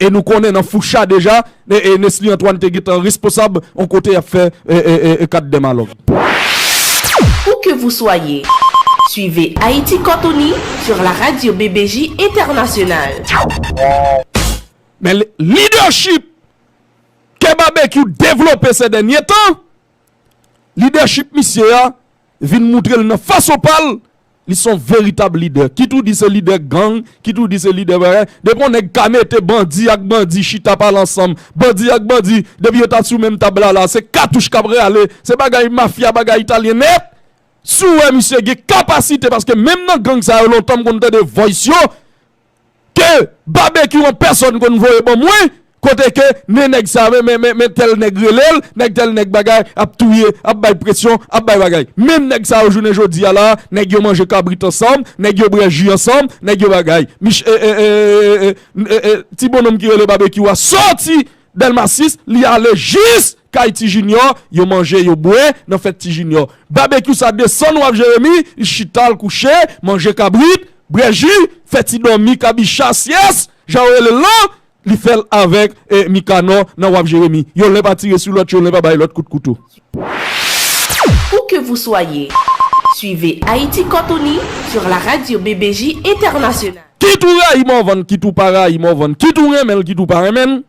E nou konnen nan Foucha deja, e, e Nesly Antoine te gentan responsab yon kote y ap fè, e, e, e, e kat dè malòg. Où que vous soyez, suivez Haïti Quand on y sur la radio B B J Internationale. Men leadership ke Babekyou devlope se dènye tan, leadership misye a vin moutre l nan fason pa l, li se yon veritab lidè. Kit ou di se lidè gang, kit ou di se lidè bagay, depi yon nèg ka mete bandi ak bandi chita pale ansanm, bandi ak bandi, depi yo ta sou menm tab la la, se katouch k ap rale, se bagay mafya, bagay italyen nèt. Si w wè misye gen kapasite, paske menm nan gang sa yo lontan m konn tande voice yo, ke Babekyou an pèsòn konn voye ban mwen, kote ke men nèg sa, men, men, men, men tèl nèg rele l, nèg tèl nèg bagay, ap touye, ap bay presyon, ap bay bagay. Menm nèg sa yo jounen jodi a la, nèg yo manje kabrit ansanm, nèg yo bwè ji ansanm, nèg yo bagay. Mich, e, e, e, e, e, e, e, ti bonnonm ki rele Babekyou a soti Dèlma sis, li ale jis kay Ti Junior, yo manje, yo bwè nan fèt Ti Junior. Babekyou sa desann Waf Jeremi, li chita l kouche, manje kabrit, bwè ji, fè ti dòmi kabicha, syès, jan yo rele l lan, li fè l avèk, e, Mikanò nan Waf Jeremi. Yonn pa tire sou lòt, yonn pa bay lòt kout kouto. Où que vous soyez, suivez Haïti Quand on y sur la radio B B J Internationale. Kit ou rayi Morvan, kit ou pa rayi Morvan, kit ou renmen l, kit ou pa renmen l,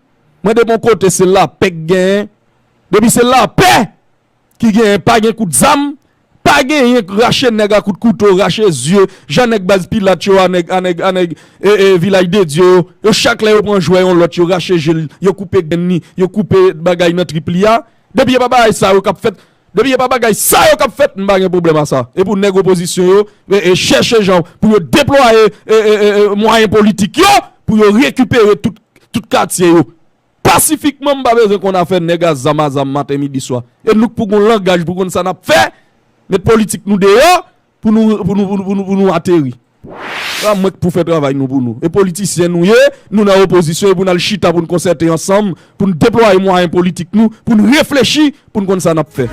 mwen de mon kote se lapè k genyen. Depi se lapè ki genyen, pa gen kout zam, pa genyen rache nèg a kout kouto, rache zye, jan nèg baz Pilat yo a nèg, a nèg, a nèg, e, e, Vilaj de Dye yo, yo chak lè yo pran jwè yon lòt, yo rache je l, yo koupe grenn li, yo koupe bagay nan trip li a. Depi e pa bagay sa yo k ap fèt, depi e pa bagay sa yo k ap fèt, m pa gen pwoblèm a sa. E pou nèg opozisyon yo, e, e chèche jan pou yo deplwaye, e, e, e, e, mwayen politik yo, pou yo rekipere tout, tout katye yo. Pasifikman, m pa bezwen konn afè nèg a zam a zam maten, midi, swa. E nou k pou gon langaj pou konn sa n ap fè, met politik nou deyò, pou nou, pou nou, pou nou, pou nou, pou nou ateri. Se pa mwen k pou fè travay nou pou nou. E politisyen nou ye, nou nan opozisyon, e pou n al chita pou n konsète ansanm, pou n deplwaye mwayen politik nou, pou n reflechi, pou n konn sa n ap fè.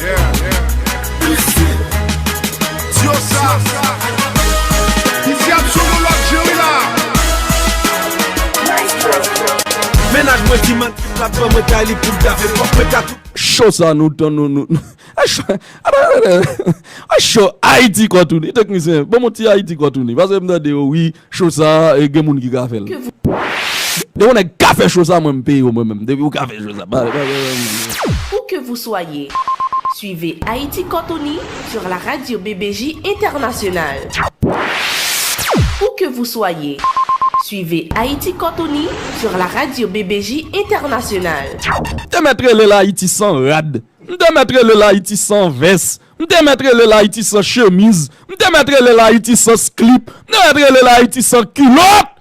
Mennaj mwen ki manti, plat ban mwen kay li pou l gafe, fòk mwen ka tou. Cho sa nou tan nou nou. Cho, cho Ayiti kòtouni, teknisyen, ban m yon ti Ayiti kòtouni, paske m tande yo wi, cho sa, e, gen moun ki ka fè l. Depi yon nèg ka fè cho sa, mwen m peye w mwen menm, depi ou ka fè cho sa. Où que vous soyez, suivez Haïti Quand on y sur la radio B B J Internationale. Où que vous soyez, suivez Haïti Quand on y sur la radio B B J Internationale. Te mèt rele l Ayiti san rad. M te mèt rele l Ayiti san vès. M te mèt rele l Ayiti san chemiz. M te mèt rele l Ayiti san slip. M te mèt rele l Ayiti san kilòt.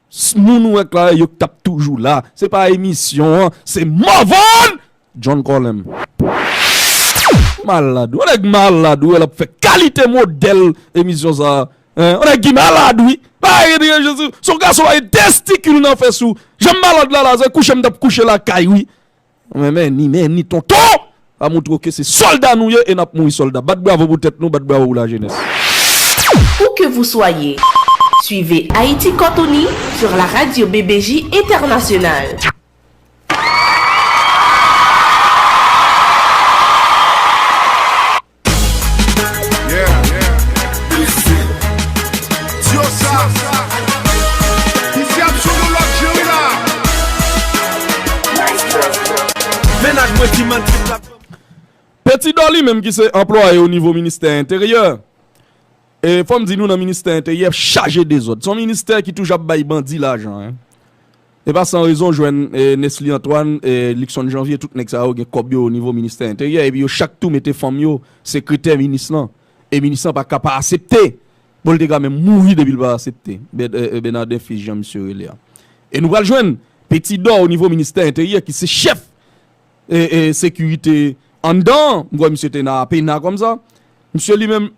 S-, moun ou wè k la yo k t ap toujou la. Se pa emisyon an, se Morvan John Colem. Malad, yon nèg malad, ou wè l ap fè kalite modèl emisyon sa. Hein? Yon nèg ki malad, wi. Pa rete Jezi. Se yon gason pa gen testikil nan fès ou. Jan m malad la, la, se kouche m t ap kouche lakay, wi. Men, men ni, men ni tonton! Pa moutre w ke se sòlda nou ye e n ap mouri sòlda. Bat bravo pou tèt nou, bat bravo pou lajenès. Où que vous soyez, suivez Haïti Quand on y sur la radio B B J Internationale. Mennaj mwen ki manti l ap ban mwen. Petit Dò li menm ki se anplwaye o nivo ministè enteryè. E fò m di nou nan ministè enteryè chaje dezòd. Se yon ministè ki toujou ap bay bandi lajan, hein. E pa san rezon w jwenn, e, Nesly Antoine, e, Luckson Janvier, tout nèg sa yo gen kòb yo o nivo ministè enteryè, epi yo chak tou mete fanm yo sekretè minis lan. E minis lan pa ka pa asepte. Bon, li te ka menm mouri depi l pa asepte. Ben, e, e, Bernardin Fish, jan misye rele a. E nou pral jwenn Petit Dò o nivo ministè enteryè ki se chèf, e, e, sekirite anndan, m kwè misye te nan APENA kòmsa. Misye li menm,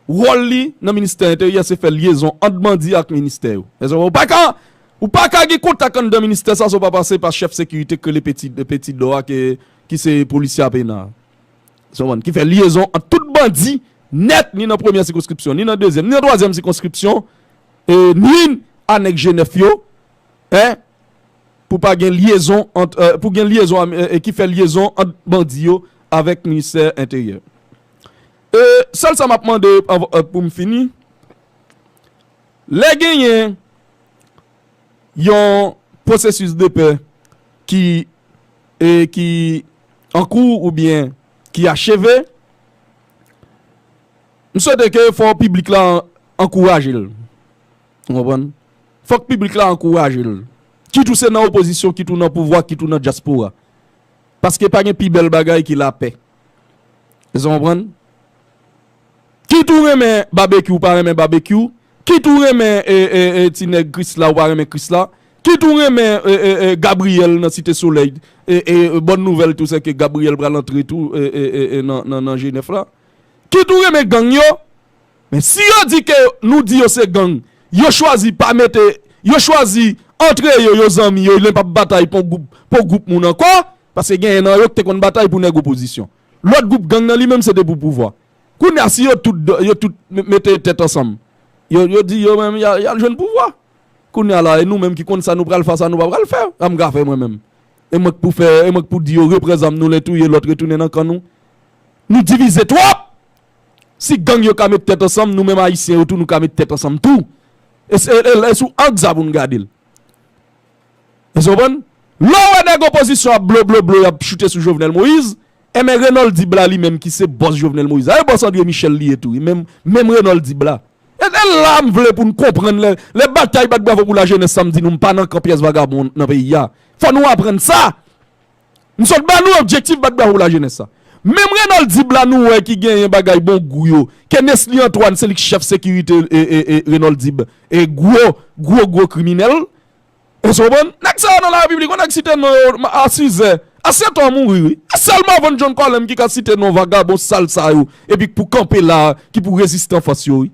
wòl li nan ministè enteryè se fè lyezon ant bandi ak ministè yo. Ou pa ka, ou pa ka gen kontak anndan ministè sa san w pa pase pa chèf sekirite k rele Peti, Peti Dò a ki, ki se polisye APENA. Ou konprann? Ki fè lyezon ant tout bandi nèt, ni nan premyè sikonskripsyon, ni nan dezyèm, ni nan twazyèm sikonskripsyon, e, ni a nèg G nèf yo, en, pou pa gen lyezon ant, e, pou gen lyezon, e, e, ki fè lyezon ant bandi yo avèk ministè enteryè. E, sèl sa m ap mande, e, pou m fini, lè genyen yon pwosesis de pè ki, e, ki an kou oubyen ki acheve, m swete ke fò piblik la ankouraje l. Ou konprann? Fòk piblik la ankouraje l. Kit ou se nan opozisyon, kit ou nan pouvwa, kit ou nan dyaspora. Paske pa gen pi bèl bagay ke lapè. Èske w konprann? Kit ou renmen Babekyou, ou pa renmen Babekyou. Kit ou renmen, e, e, e, ti nèg Krisla, ou pa renmen Krisla. Kit ou renmen, e, e, e, Gabriyèl nan Site Solèy. E, e, e, bòn nouvèl tou, se ke Gabriyèl pral antre tou, e, e, e, e, nan, nan, nan G nèf la. Kit ou renmen gang yo, men si yo di ke nou di yo se gang, yo chwazi pa mete, yo chwazi antre yo, yo zanmi yo, yo p ap batay pou gwoup, pou gwoup moun ankò, paske genyen nan yo ki te konn batay pou nèg opozisyon. Lòt gwoup gang nan li menm se te pou pouvwa. Kounye a, si yo tout, yo tout me-, mete tèt ansanm, yo, yo di yo menm y a, y al jwenn pouvwa. Kounye a la, e nou menm ki konn sa nou pral fè, sa nou pa pral fè, sa m ka fè mwen menm. E mwen k pou fè, e mwen k pou di yo repran zam nou, lè touye lòt, retounen nan kan nou. Nou divize twòp! Si gang yo ka met tèt ansanm, nou menm Ayisyen yo tou, nou ka met tèt ansanm tou. E se, e, e, e sou ang sa pou n gade l. Èske w konprann? Lè w wè nèg opozisyon ap blo, blo, blo, y ap choute sou Jovenel Moïse, enben Renold Dib la li menm ki se bòs Jovenel Moïse la, e bòs André Michel li ye tou, wi, menm, menm Renold Dib la. E, e la m vle pou n konprann lè, lè batay bat bravo pou lajenès sa m di nou m pa nan kan pyès vagabon nan peyi a. Fò nou aprann sa! M sot ba nou objektif bat bravo pou lajenès sa. Menm Renold Dib la nou wè ki genyen bagay bon gou yo, ke Nesly Antoine se li k chèf sekirite, e, e, e, Renold Dib, e gwo, gwo, gwo kriminèl. Èske w konprann? Nèg sa yo nan larepiblik, yon nèg site non yo a sizè. A sèt an mouri, wi. E sèl Morvan John Colem ki ka site non vagabon sal sa yo, epi k pou kanpe la, ki pou reziste anfas yo, wi.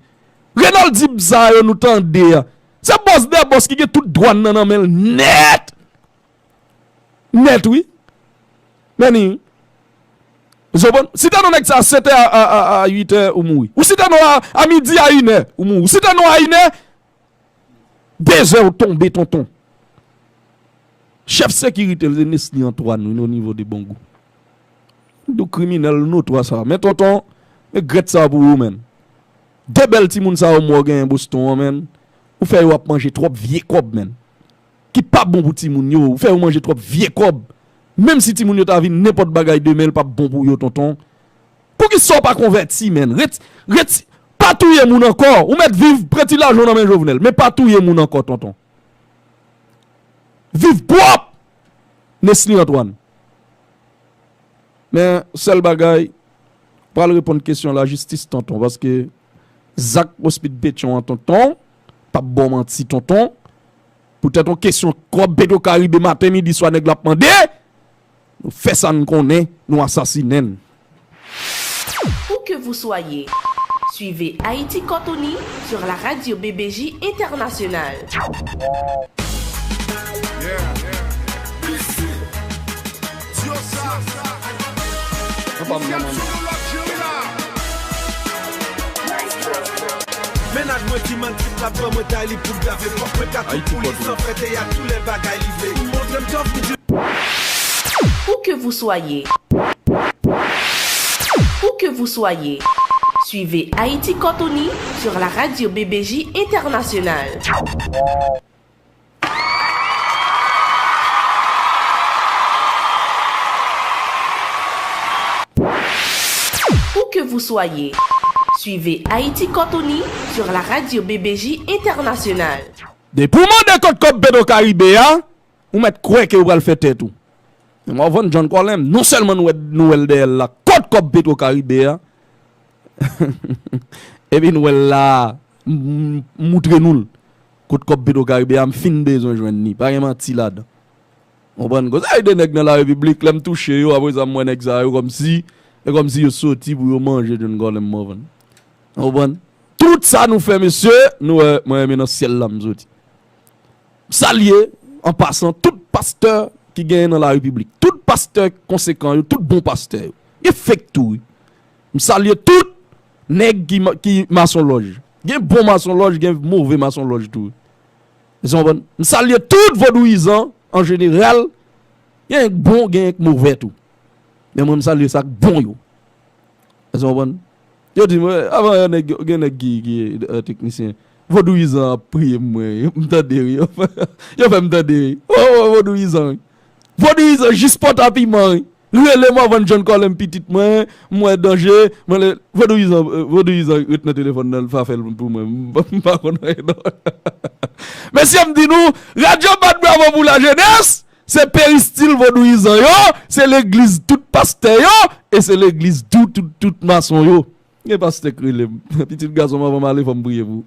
Renold Dib sa yo nou tande a, se bòs dè bòs ki gen tout dwàn nan nan men l nèt. Nèt, wi. Men ni, wi. Èske w konprann? Site non nèg sa a sèt è a, a, a, a uit è, ou mouri. Ou site non a, a midi, a inè, ou mouri. Ou site non a inè, dezè w tonbe, tonton. Chèf sekirite l se Nesly Antoine, wi, o nivo de Bongou. Dou kriminèl notwa sa. Men tonton, men grèt sa pou ou, menn. De bèl timoun sa yo mò genyen Boston an, menn. Ou fè yo ap manje twòp vye kòb, menn. Ki pa bon pou timoun yo. Ou fè yo manje twòp vye kòb. Menm si timoun yo ta vin nenpòt bagay demen, l p ap bon pou yo, tonton. Poukisa w pa konvèti, menn? Ret-, ret-, pa touye moun ankò. Ou mèt viv, pran ti lajan w nan men Jovenel, men pa touye moun ankò, tonton. Viv pwòp! Nesly Antoine. Men, sèl bagay, pral reponn kesyon lajistis, tonton, paske zak Hospice Pétion an, tonton, p ap ba w manti, tonton, poutèt yon kesyon kòb Petro Caribe maten, midi, swa nèg la ap mande, nou fè sa n konnen, nou asasinen n. Où que vous soyez, suivez Haïti Cortoni sur la radio B B J Internationale. Mennaj mwen di man trip la pran mwen tay li pou gave pòk mwen ka tout pou li san fè teyat tou lè bagay li vle. Montre m tòf li di. Où que vous soyez. Où que vous soyez, suivez Haïti Cortoni sur la radio B B J Internationale. Où que vous soyez, suivez Haïti Cortoni sur la radio B B J Internationale. Depi w mande kot kòb Petro Caribe a, ou mèt kwè ke yo pral fè tèt ou. Men Morvan John Colem, non sèlman nou wè, nou wè l dèyè l la, kot kòb Petro Caribe a, epi nou wè l la, m, m, moutre nou l. Kot kòb Petro Caribe a, m fin bezwen jwenn li. Pa gen manti ladan. Konprann? Gon seri de nèg nan la repiblik, lè m touche yo, apre sa m wè nèg sa yo kòmsi, e kòmsi yo soti pou yo manje John Colem Morvan. Konprann? Tout sa nou fè, mesye, nou wè, mwen menm nan syèl la m soti. M salye, an pasan, tout pastè ki genyen nan la repiblik. Tout pastè konsekan yo, tout bon pastè yo. Gen fake tou, wi. M salye tout nèg ki, ma- ki masonlòj. Gen bon masonlòj, gen move masonlòj tou, wi. Èske w konprann? M salye tout vodouyizan an jeneral. Gen bon, gen move tou. Men mwen, m salye sa k bon yo. Èske w konprann? Yo di mwen, avan yè, nèg, gen nèg ki, ki, eh, teknisyen. Vodouyizan ap priye mwen, m tande ri. Yo fè m tande ri. Oh, oh, vodouyizan, wi. Vodouyizan jis pòtapiman, wi. Rele m avan John Colem pitit mwen, m wè danje, mwen le, vodouyizan, eh, vodouyizan ret nan telefòn nan, l pa fè l pou mwen. M pa, m pa konn anyen, non. Mesye, m di nou, radyo bat bravo pou lajenès, se peristil vodouyizan yo, se legliz tout pastè yo, e se legliz tout, tout, tout mason yo. Gen pastè k rele m. Pitit gason m, avan m ale, fò m priye pou ou.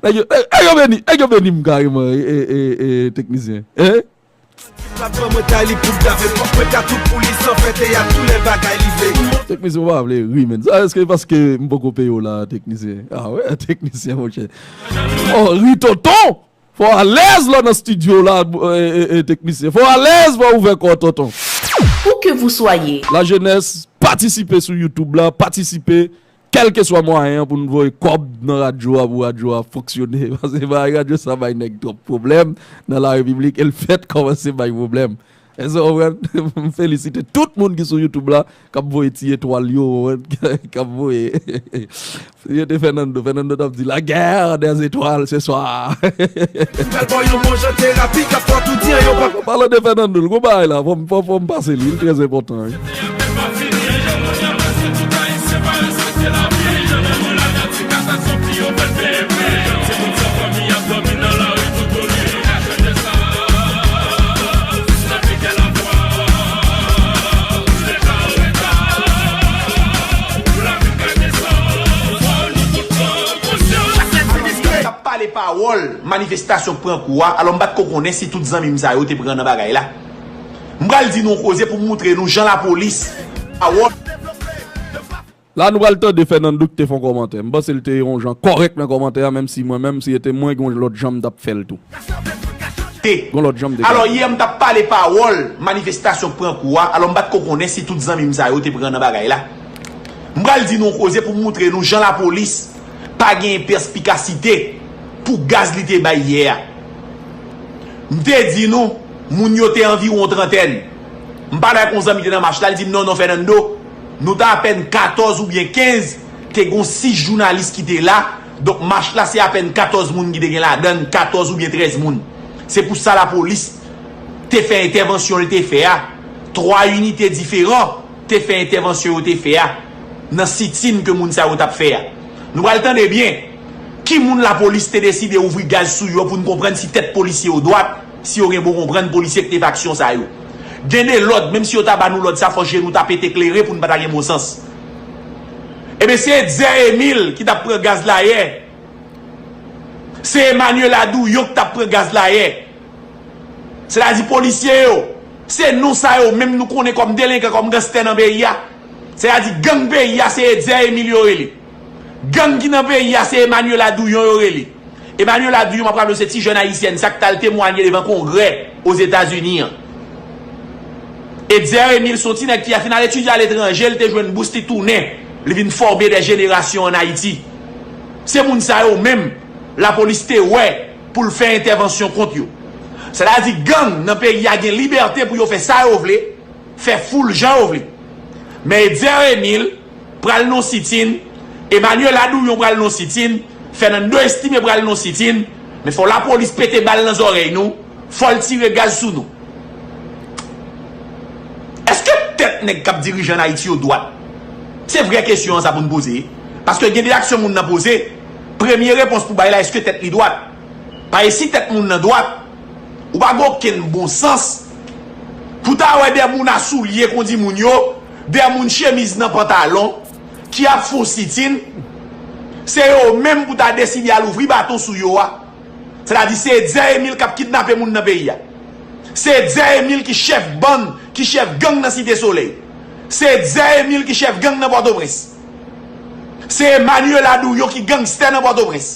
Nèg yo, eh, eh, yo beni, eh, yo beni m kareman, eh, eh, eh, eh, teknisyen. Eh? L ap ban mwen tay li pou m ta fè pòt mwen ka tout pou li san fè teyat tou lè bagay li vle. Teknisyen, ou pa vle ri, menn. Sa, èske paske m poko peye w la, teknisyen? Ah wè, teknisyen, monchè. Oh, ri tonton! Fò w alèz lè w nan estidyo la, eh, eh, eh, teknisyen. Fò w alèz, fò w ouvè kò w, tonton. Où que vous soyez. Lajenès, patisipe sou YouTube la, patisipe, kèlkeswa mwayen an pou n voye kòb nan radyo a, pou radyo a fonksyone. Paske bay radyo sa bay nèg twòp pwoblèm nan la repiblik, e l fèt kòmanse bay pwoblèm. Èske w konprann? M felisite tout moun ki sou YouTube la, k ap voye ti etwal yo, w konprann? K ap voye. Si yo te Fernando, Fernando t ap di, la guerre des étoiles ce soir. Bèl bò yon bon jan terapi k ap fè tout di an yo pa. Palan de Fernando, l gon bagay la, fò m, fò, fò m pase li, li trè enpòtan, wi. T ap pale pawòl manifestasyon k pran kou a, alò m pa t ko konnen si tout zanmi m sa yo te pran nan bagay la. M pral di nou yon koze pou m moutre nou jan lapolis, pawòl. La, nou pral tande Fernando ki te fè yon kòmantè. M panse l te yon jan kòrèk nan kòmantè a, menm si mwen menm, si se te mwen, gen yon lòt jan m t ap fè l tou. Te. Gen yon lòt jan m te fè l. Alò, yè, m t ap pale pawòl manifestasyon k pran kou a, alò m pa t ko konnen si tout zanmi m sa yo te pran nan bagay la. M pral di nou yon koze pou m moutre nou jan lapolis pa gen pèspikasite pou gaz li te bay yè a. M te di nou, moun yo te anviwon yon trantèn. M pale ak yon zanmi ki te nan mach la, li di m, "Non, non, Fernando, nou te apèn katòz oubyen kenz, te gon sis jounalis ki te la, donk mach la se apèn katòz moun ki te gen ladan l, katòz oubyen trèz moun." Se pou sa lapolis te fè entèvansyon l te fè a. Twa inite diferan te fè entèvansyon yo te fè a nan sitin ke moun sa yo t ap fè a. Nou pral tande byen ki moun lapolis te deside ouvri gaz sou yo pou n konprann si tèt polisye yo dwat, si yo gen bon konprann polisye k te fè aksyon sa yo. Gen de lòd, menm si yo ta ba nou lòd sa, fò je nou ta pete klere pou n pa ta gen bon sans. Ebyen, se Etzer Emile ki t ap pran gaz la yè. Se Emmanuel Adouyon ki t ap pran gaz la yè. Sètadi polisye yo, se non sa yo menm nou konnen kòm delenkan, kòm ganstè nan peyi a. Sètadi gang peyi a, se Etzer Emile yo rele. Gang ki nan peyi a, se Emmanuel Adouyon yo rele. Emmanuel Adouyon, m ap raple w, se ti jèn ayisyèn sa k t al temwanye devan kongrè Ozetazini an. Etzer Emile se yon ti nèg ki a fin al etidye aletranje, li te jwenn bous, li tounen, li vin fòme dè jenerasyon ann Ayiti. Se moun sa yo menm, lapolis te wè pou l fè entèvansyon kont yo. Sètadi gang nan peyi a gen libète pou yo fè sa yo vle, fè foul jan yo vle. Men Etzer Emile pral nan sitin, Emmanuel Adouyon pral nan sitin, Fernando Estimé pral nan sitin, men fò lapolis pete bal nan zòrèy nou, fò l tire gaz sou nou. Èske tèt nèg k ap dirije ann Ayiti yo dwat? Se vrè kesyon an sa pou n poze. Paske gen de aksyon moun nan poze, premye repons pou bay la, èske tèt li dwat? Paske si tèt moun nan dwat, ou pa gen okenn bon sans pou ta wè de moun a soulye kondi moun yo, de moun chemiz nan pantalon, ki ap fè yon sitin, se yo menm pou ta deside al ouvri baton sou yo a. Sètadi se Etzer Emile k ap kidnape moun nan peyi a. Se Dzer Emile ki chèf bann, ki chèf gang nan Site Solèy. Se Dzer Emile ki chèf gang nan Pòtoprens. Se Emmanuel Adouyon ki gangstè nan Pòtoprens.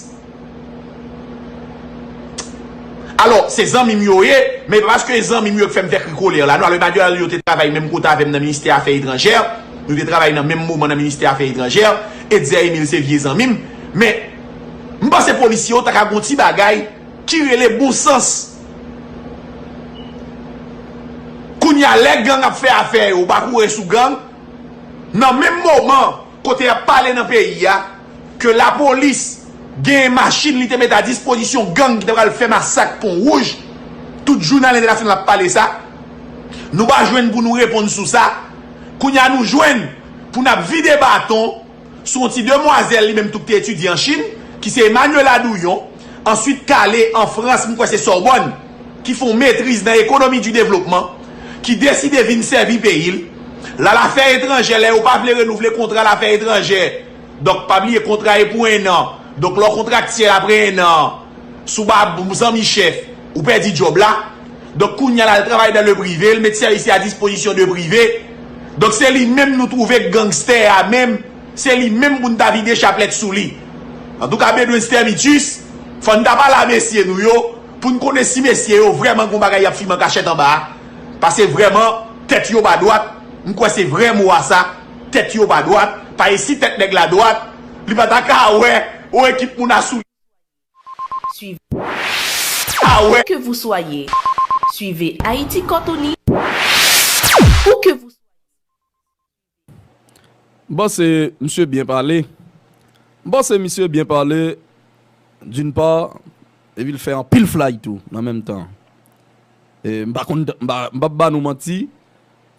Alò, se zanmi m yo ye, men e pa paske e zanmi m yo k fè m fè kri kolè la. Non, alò, Emmanuel Adouyon te travay menm kote avè m nan ministè afè etranjè. Nou te travay nan menm moman nan ministè afè etranjè. E Dzer Emile se vye zanmi m. Men, m panse polisye yo ta ka gon ti bagay ki rele bon sans. Kounye a, lè gang ap fè afè yo, ou pa kouri sou gang. Nan menm moman, kote y ap pale nan peyi a, ke lapolis genyen machin li te met a dispozisyon gang ki ta pral fè masak Pon Wouj, tout jounal entènasyonal ap pale sa. Nou pa jwenn pou nou reponn sou sa. Kounye a, nou jwenn pou n ap vide baton sou yon ti demwazèl, li menm tou, ki te etidye an Chin, ki se Emmanuel Adouyon, answit k ale an Frans, m kwè se Sòbòn, ki fè yon metriz nan ekonomi di devlopman, ki deside vin sèvi peyi l. La, lafè etranjè, lè yo pa vle renouvle kontra lafè etranjè, donk, pa bliye kontra e pou en an. Donk, lè w kontraktyèl apre en an, si w pa bon zanmi chèf, ou pèdi djòb la. Donk, kounye a, l al travay dan le prive, l met sèvis li a dispozisyon de prive. Donk, se li menm nou twouve k gangstè a menm, se li menm pou n ta vide chaplèt sou li. Antouka, Bedouin Stermitus, fò n ta pale a mesye nou yo, pou n konnen si mesye yo vrèman gon bagay y ap fimen an kachèt anba a. Paske vrèman, tèt yo pa dwat, m kwè se vrè mo a sa, tèt yo pa dwat, paske si tèt nèg la dwat, li pa ta ka wè yon ekip moun asou li. Suivez. Ah ouais. Où que vous soyez, suivez Haïti Cortoni. Où que vous Bon, se misye byen pale. Bon, se misye byen pale, d'une part, epi l fè anpil flay tou, nan menm tan. E m pa konn, m pa, m p ap ba nou manti,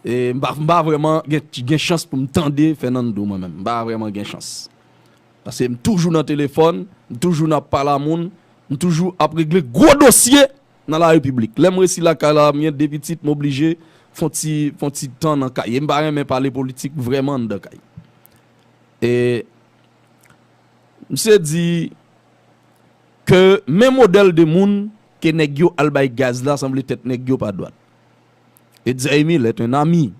e m pa, m pa vrèman gen, gen chans pou m tande Fernando mwen menm. M pa vrèman gen chans. Paske m toujou nan telefòn, m toujou nan ap pale a moun, m toujou ap regle gwo dosye nan larepiblik. Lè m resi lakay la, m gen de pitit, m oblije fè yon ti, fè yon ti tan nan kay. E m pa renmen pale politik vrèman anndan kay. E misye di ke men modèl de moun ke nèg yo al bay gaz la, sanble tèt nèg yo pa dwat. Edzer Emile est un ami.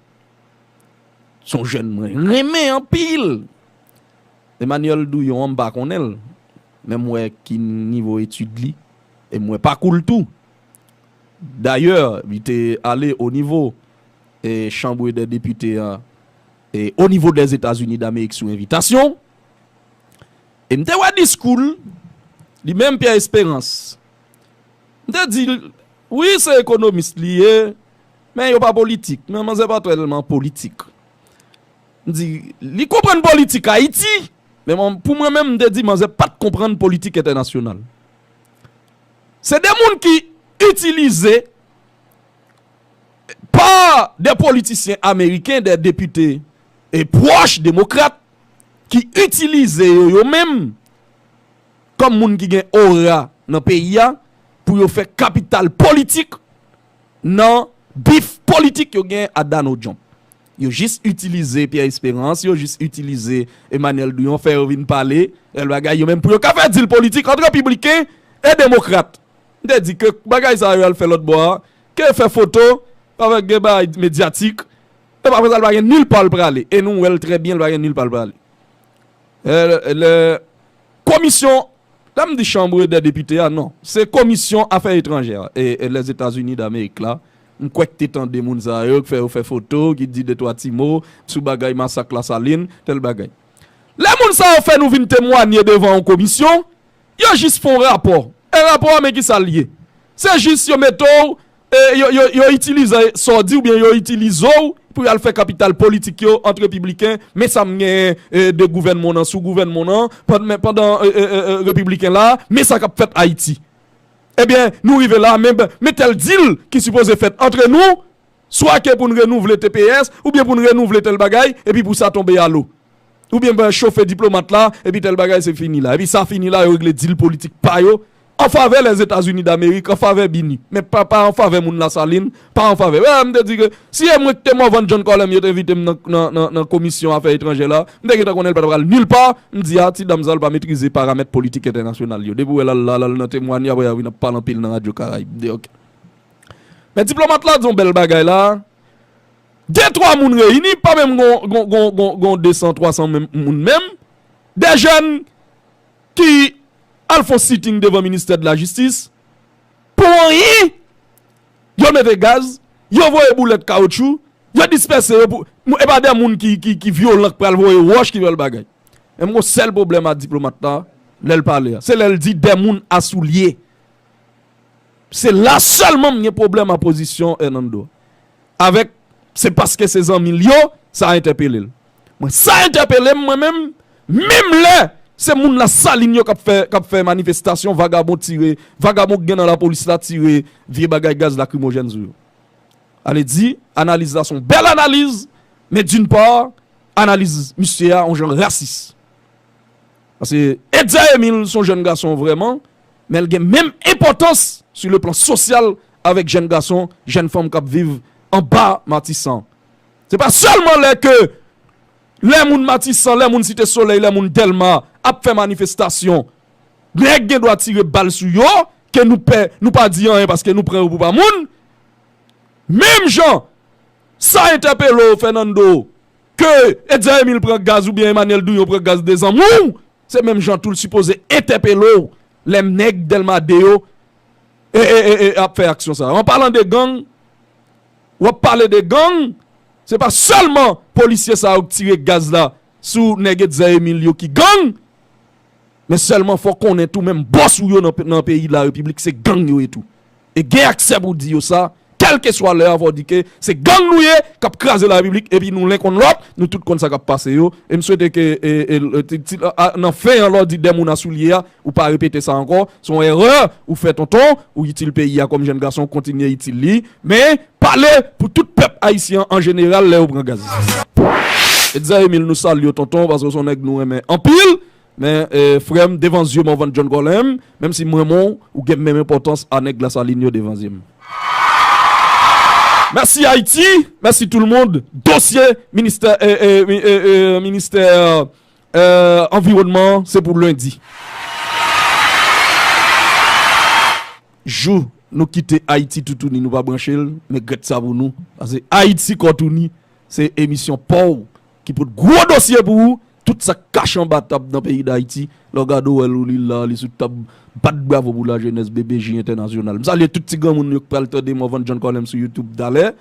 Se yon jèn mwen renmen anpil. Emmanuel Douyon an, m pa konnen l, men m wè ki nivo etid li, e m wè pakou l tou. Dayè, li te ale o nivo e Chambre des Députés an, e o nivo Dèzetazini Damerik sou envitasyon. E m te wè diskou l, li menm Pierre Espérance. M te di l, wi, se ekonomis li ye, men yo pa politik. Men manzè pa tèlman politik. M di, li konprann politik Ayiti, men mwen, pou mwen menm, m te di manzè pa t konprann politik entènasyonal. Se de moun ki itilize pa de politisyen ameriken, de depite e pwòch demokrat ki itilize yo, yo menm, kòm moun ki gen ora nan peyi a, pou yo fè kapital politik nan bif politik yo gen a Donald Trump. Yo jis itilize Pierre Espérance, yo jis itilize Emmanuel Douyon, fè yo vin pale, tèl bagay, yo menm pou yo ka fè dil politik ant repibliken e demokrat. M te di ke bagay sa yo al fè lòt bò a, ke fè foto, avèk gen bagay medyatik, epi apre sa, l pa gen nil pa l prale. E nou wè l trè byen, l pa gen nil pa l prale. E, lè, komisyon, lè m di Chambre des Députés a, non. Se Komisyon Afè Etranjè e, e Lèzetazini Damerik la. M kwè k te tande moun sa yo, k fè yo fè foto, ki di de twa ti mo sou bagay masak Lasalin, tèl bagay. Lè moun sa yo fè nou vin temwanye devan yon komisyon, yo jis fè yon rapò. E rapò a, men ki sa l ye? Se jis yo mete w, e, yo, yo, yo itilize sa w di oubyen yo itilize w pou y al fè kapital politik yo ant repibliken. Men sa m genyen, e, de gouvènman w nan, sou gouvènman w nan, pandan, men pandan, e, e, e, e, repibliken la, men sa k ap fèt Ayiti. Ebyen, nou rive la, men, men tèl dil ki sipoze fèt antre nou, swa ke pou n renouvle T P S, oubyen pou n renouvle tèl bagay, epi pou sa tonbe alo. Oubyen ben chofe diplomat la, epi tèl bagay se fini la. Epi sa fini la, yo regle dil politik pa yo, an favè Lèzetazini Damerik, an favè BINUH. Men pa, pa an favè moun Lasalin, pa an favè. Wè, m te di ke, si e mwen ki te Morvan John Colem, yo te envite m nan, nan, nan, nan komisyon afè etranjè la, m te gentan konnen l pa t pral nil pa, m di a, ti dam sa, l pa metrize paramèt politik entènasyonal yo. Depi w wè l al la, l al nan temwanye, apre a vin ap pale anpil nan Radyo Karayib. M di, oke. Men diplomat la di yon bèl bagay la. De twa moun reyini, pa menm gon, gon, gon, gon, gon de san, twa san menm moun menm. De jèn ki al fè yon sitting devan ministè de la jistis. Pou anyen, yo mete gaz, yo voye boulèt kawotchou, yo dispèse yo pou, e pa de moun ki, ki, ki vyolan k pral voye wòch, ki pral bagay. Men m gon sèl pwoblèm a diplomat la, lè l pale a. Se lè l di de moun a soulye. Se la sèlman m gen pwoblèm a pozisyon Hernando. Avèk, se paske se zanmi l yo, sa entèpele l. Mwen, sa entèpele m, mwen menm, menm lè se moun Lasalin yo k ap fè, k ap fè manifestasyon, vagabon tire, vagabon k gen nan lapolis la tire vye bagay gaz lakrimojèn sou yo. Ale di, analiz la se yon bèl analiz, men d'une part, analiz misye a yon jan rasis. Paske Etzer Emile se yon jèn gason vrèman, men l gen menm enpòtans sou le plan sosyal avèk jèn gason, jèn fanm k ap viv anba Matisan. Se pa sèlman lè ke, lè moun Matisan, lè moun Site Solèy, lè moun Dèlma ap fè manifestasyon, nèg gen dwa tire bal sou yo, ke nou pè, nou pa di anyen paske nou pran yo pou pa moun. Menm jan, sa entèpele w, Fernando, ke Etzer Emile pran gaz oubyen Emmanuel Douyon pran gaz de zanmi w, se menm jan tou l sipoze entèpele w lè nèg Dèlma de yo e, e, e, e, ap fè aksyon sa. An palan de gang, w ap pale de gang, se pa sèlman polisye sa yo k tire gaz la sou nèg Etzer Emile yo ki gang, men sèlman fò w konnen tou menm bòs ou yo nan, nan peyi Larepiblik se gang yo ye tou. E gen aksè pou w di yo sa, kèlkeswa lè a, fò w di ke se gang nou ye k ap kraze Larepiblik, epi nou len konn lòt, nou tout konn sa k ap pase yo. E m swete ke, e, e, e, ti, ti, a, nan fen an, lè w di de moun a soulye a, ou pa repete sa ankò. Se yon erè ou fè, tonton, ou itil peyi a kòm jèn gason, kontinye itil li. Men, pale pou tout pèp ayisyen an jeneral lè yo pran gaz. Etzer Emile, nou salye w, tonton, paske w se yon nèg nou renmen anpil. Men, eh, frè m, devan zye m, Morvan John Colem, menm si m renmen w, ou gen menm enpòtans a nèg Lasalin yo devan zye m. Mèsi Ayiti, mèsi tout le monde. Dosye ministè, eh, eh, mi- eh, eh, ministè, eh, anviwònman, se pou lendi. Jou nou kite Ayiti toutouni, nou pa branche l, men grèt sa pou nou. Paske Ayiti Kòtouni, se emisyon pa w ki pot gwo dosye pou ou, tout sa k kache anba tab nan peyi Dayiti. Lè w gade w wè l, ou li l la, li sou tab, bat bravo pou lajenès, B B J entènasyonal. M salye tout ti granmoun yo k pral tande Morvan John Colem sou YouTube talè.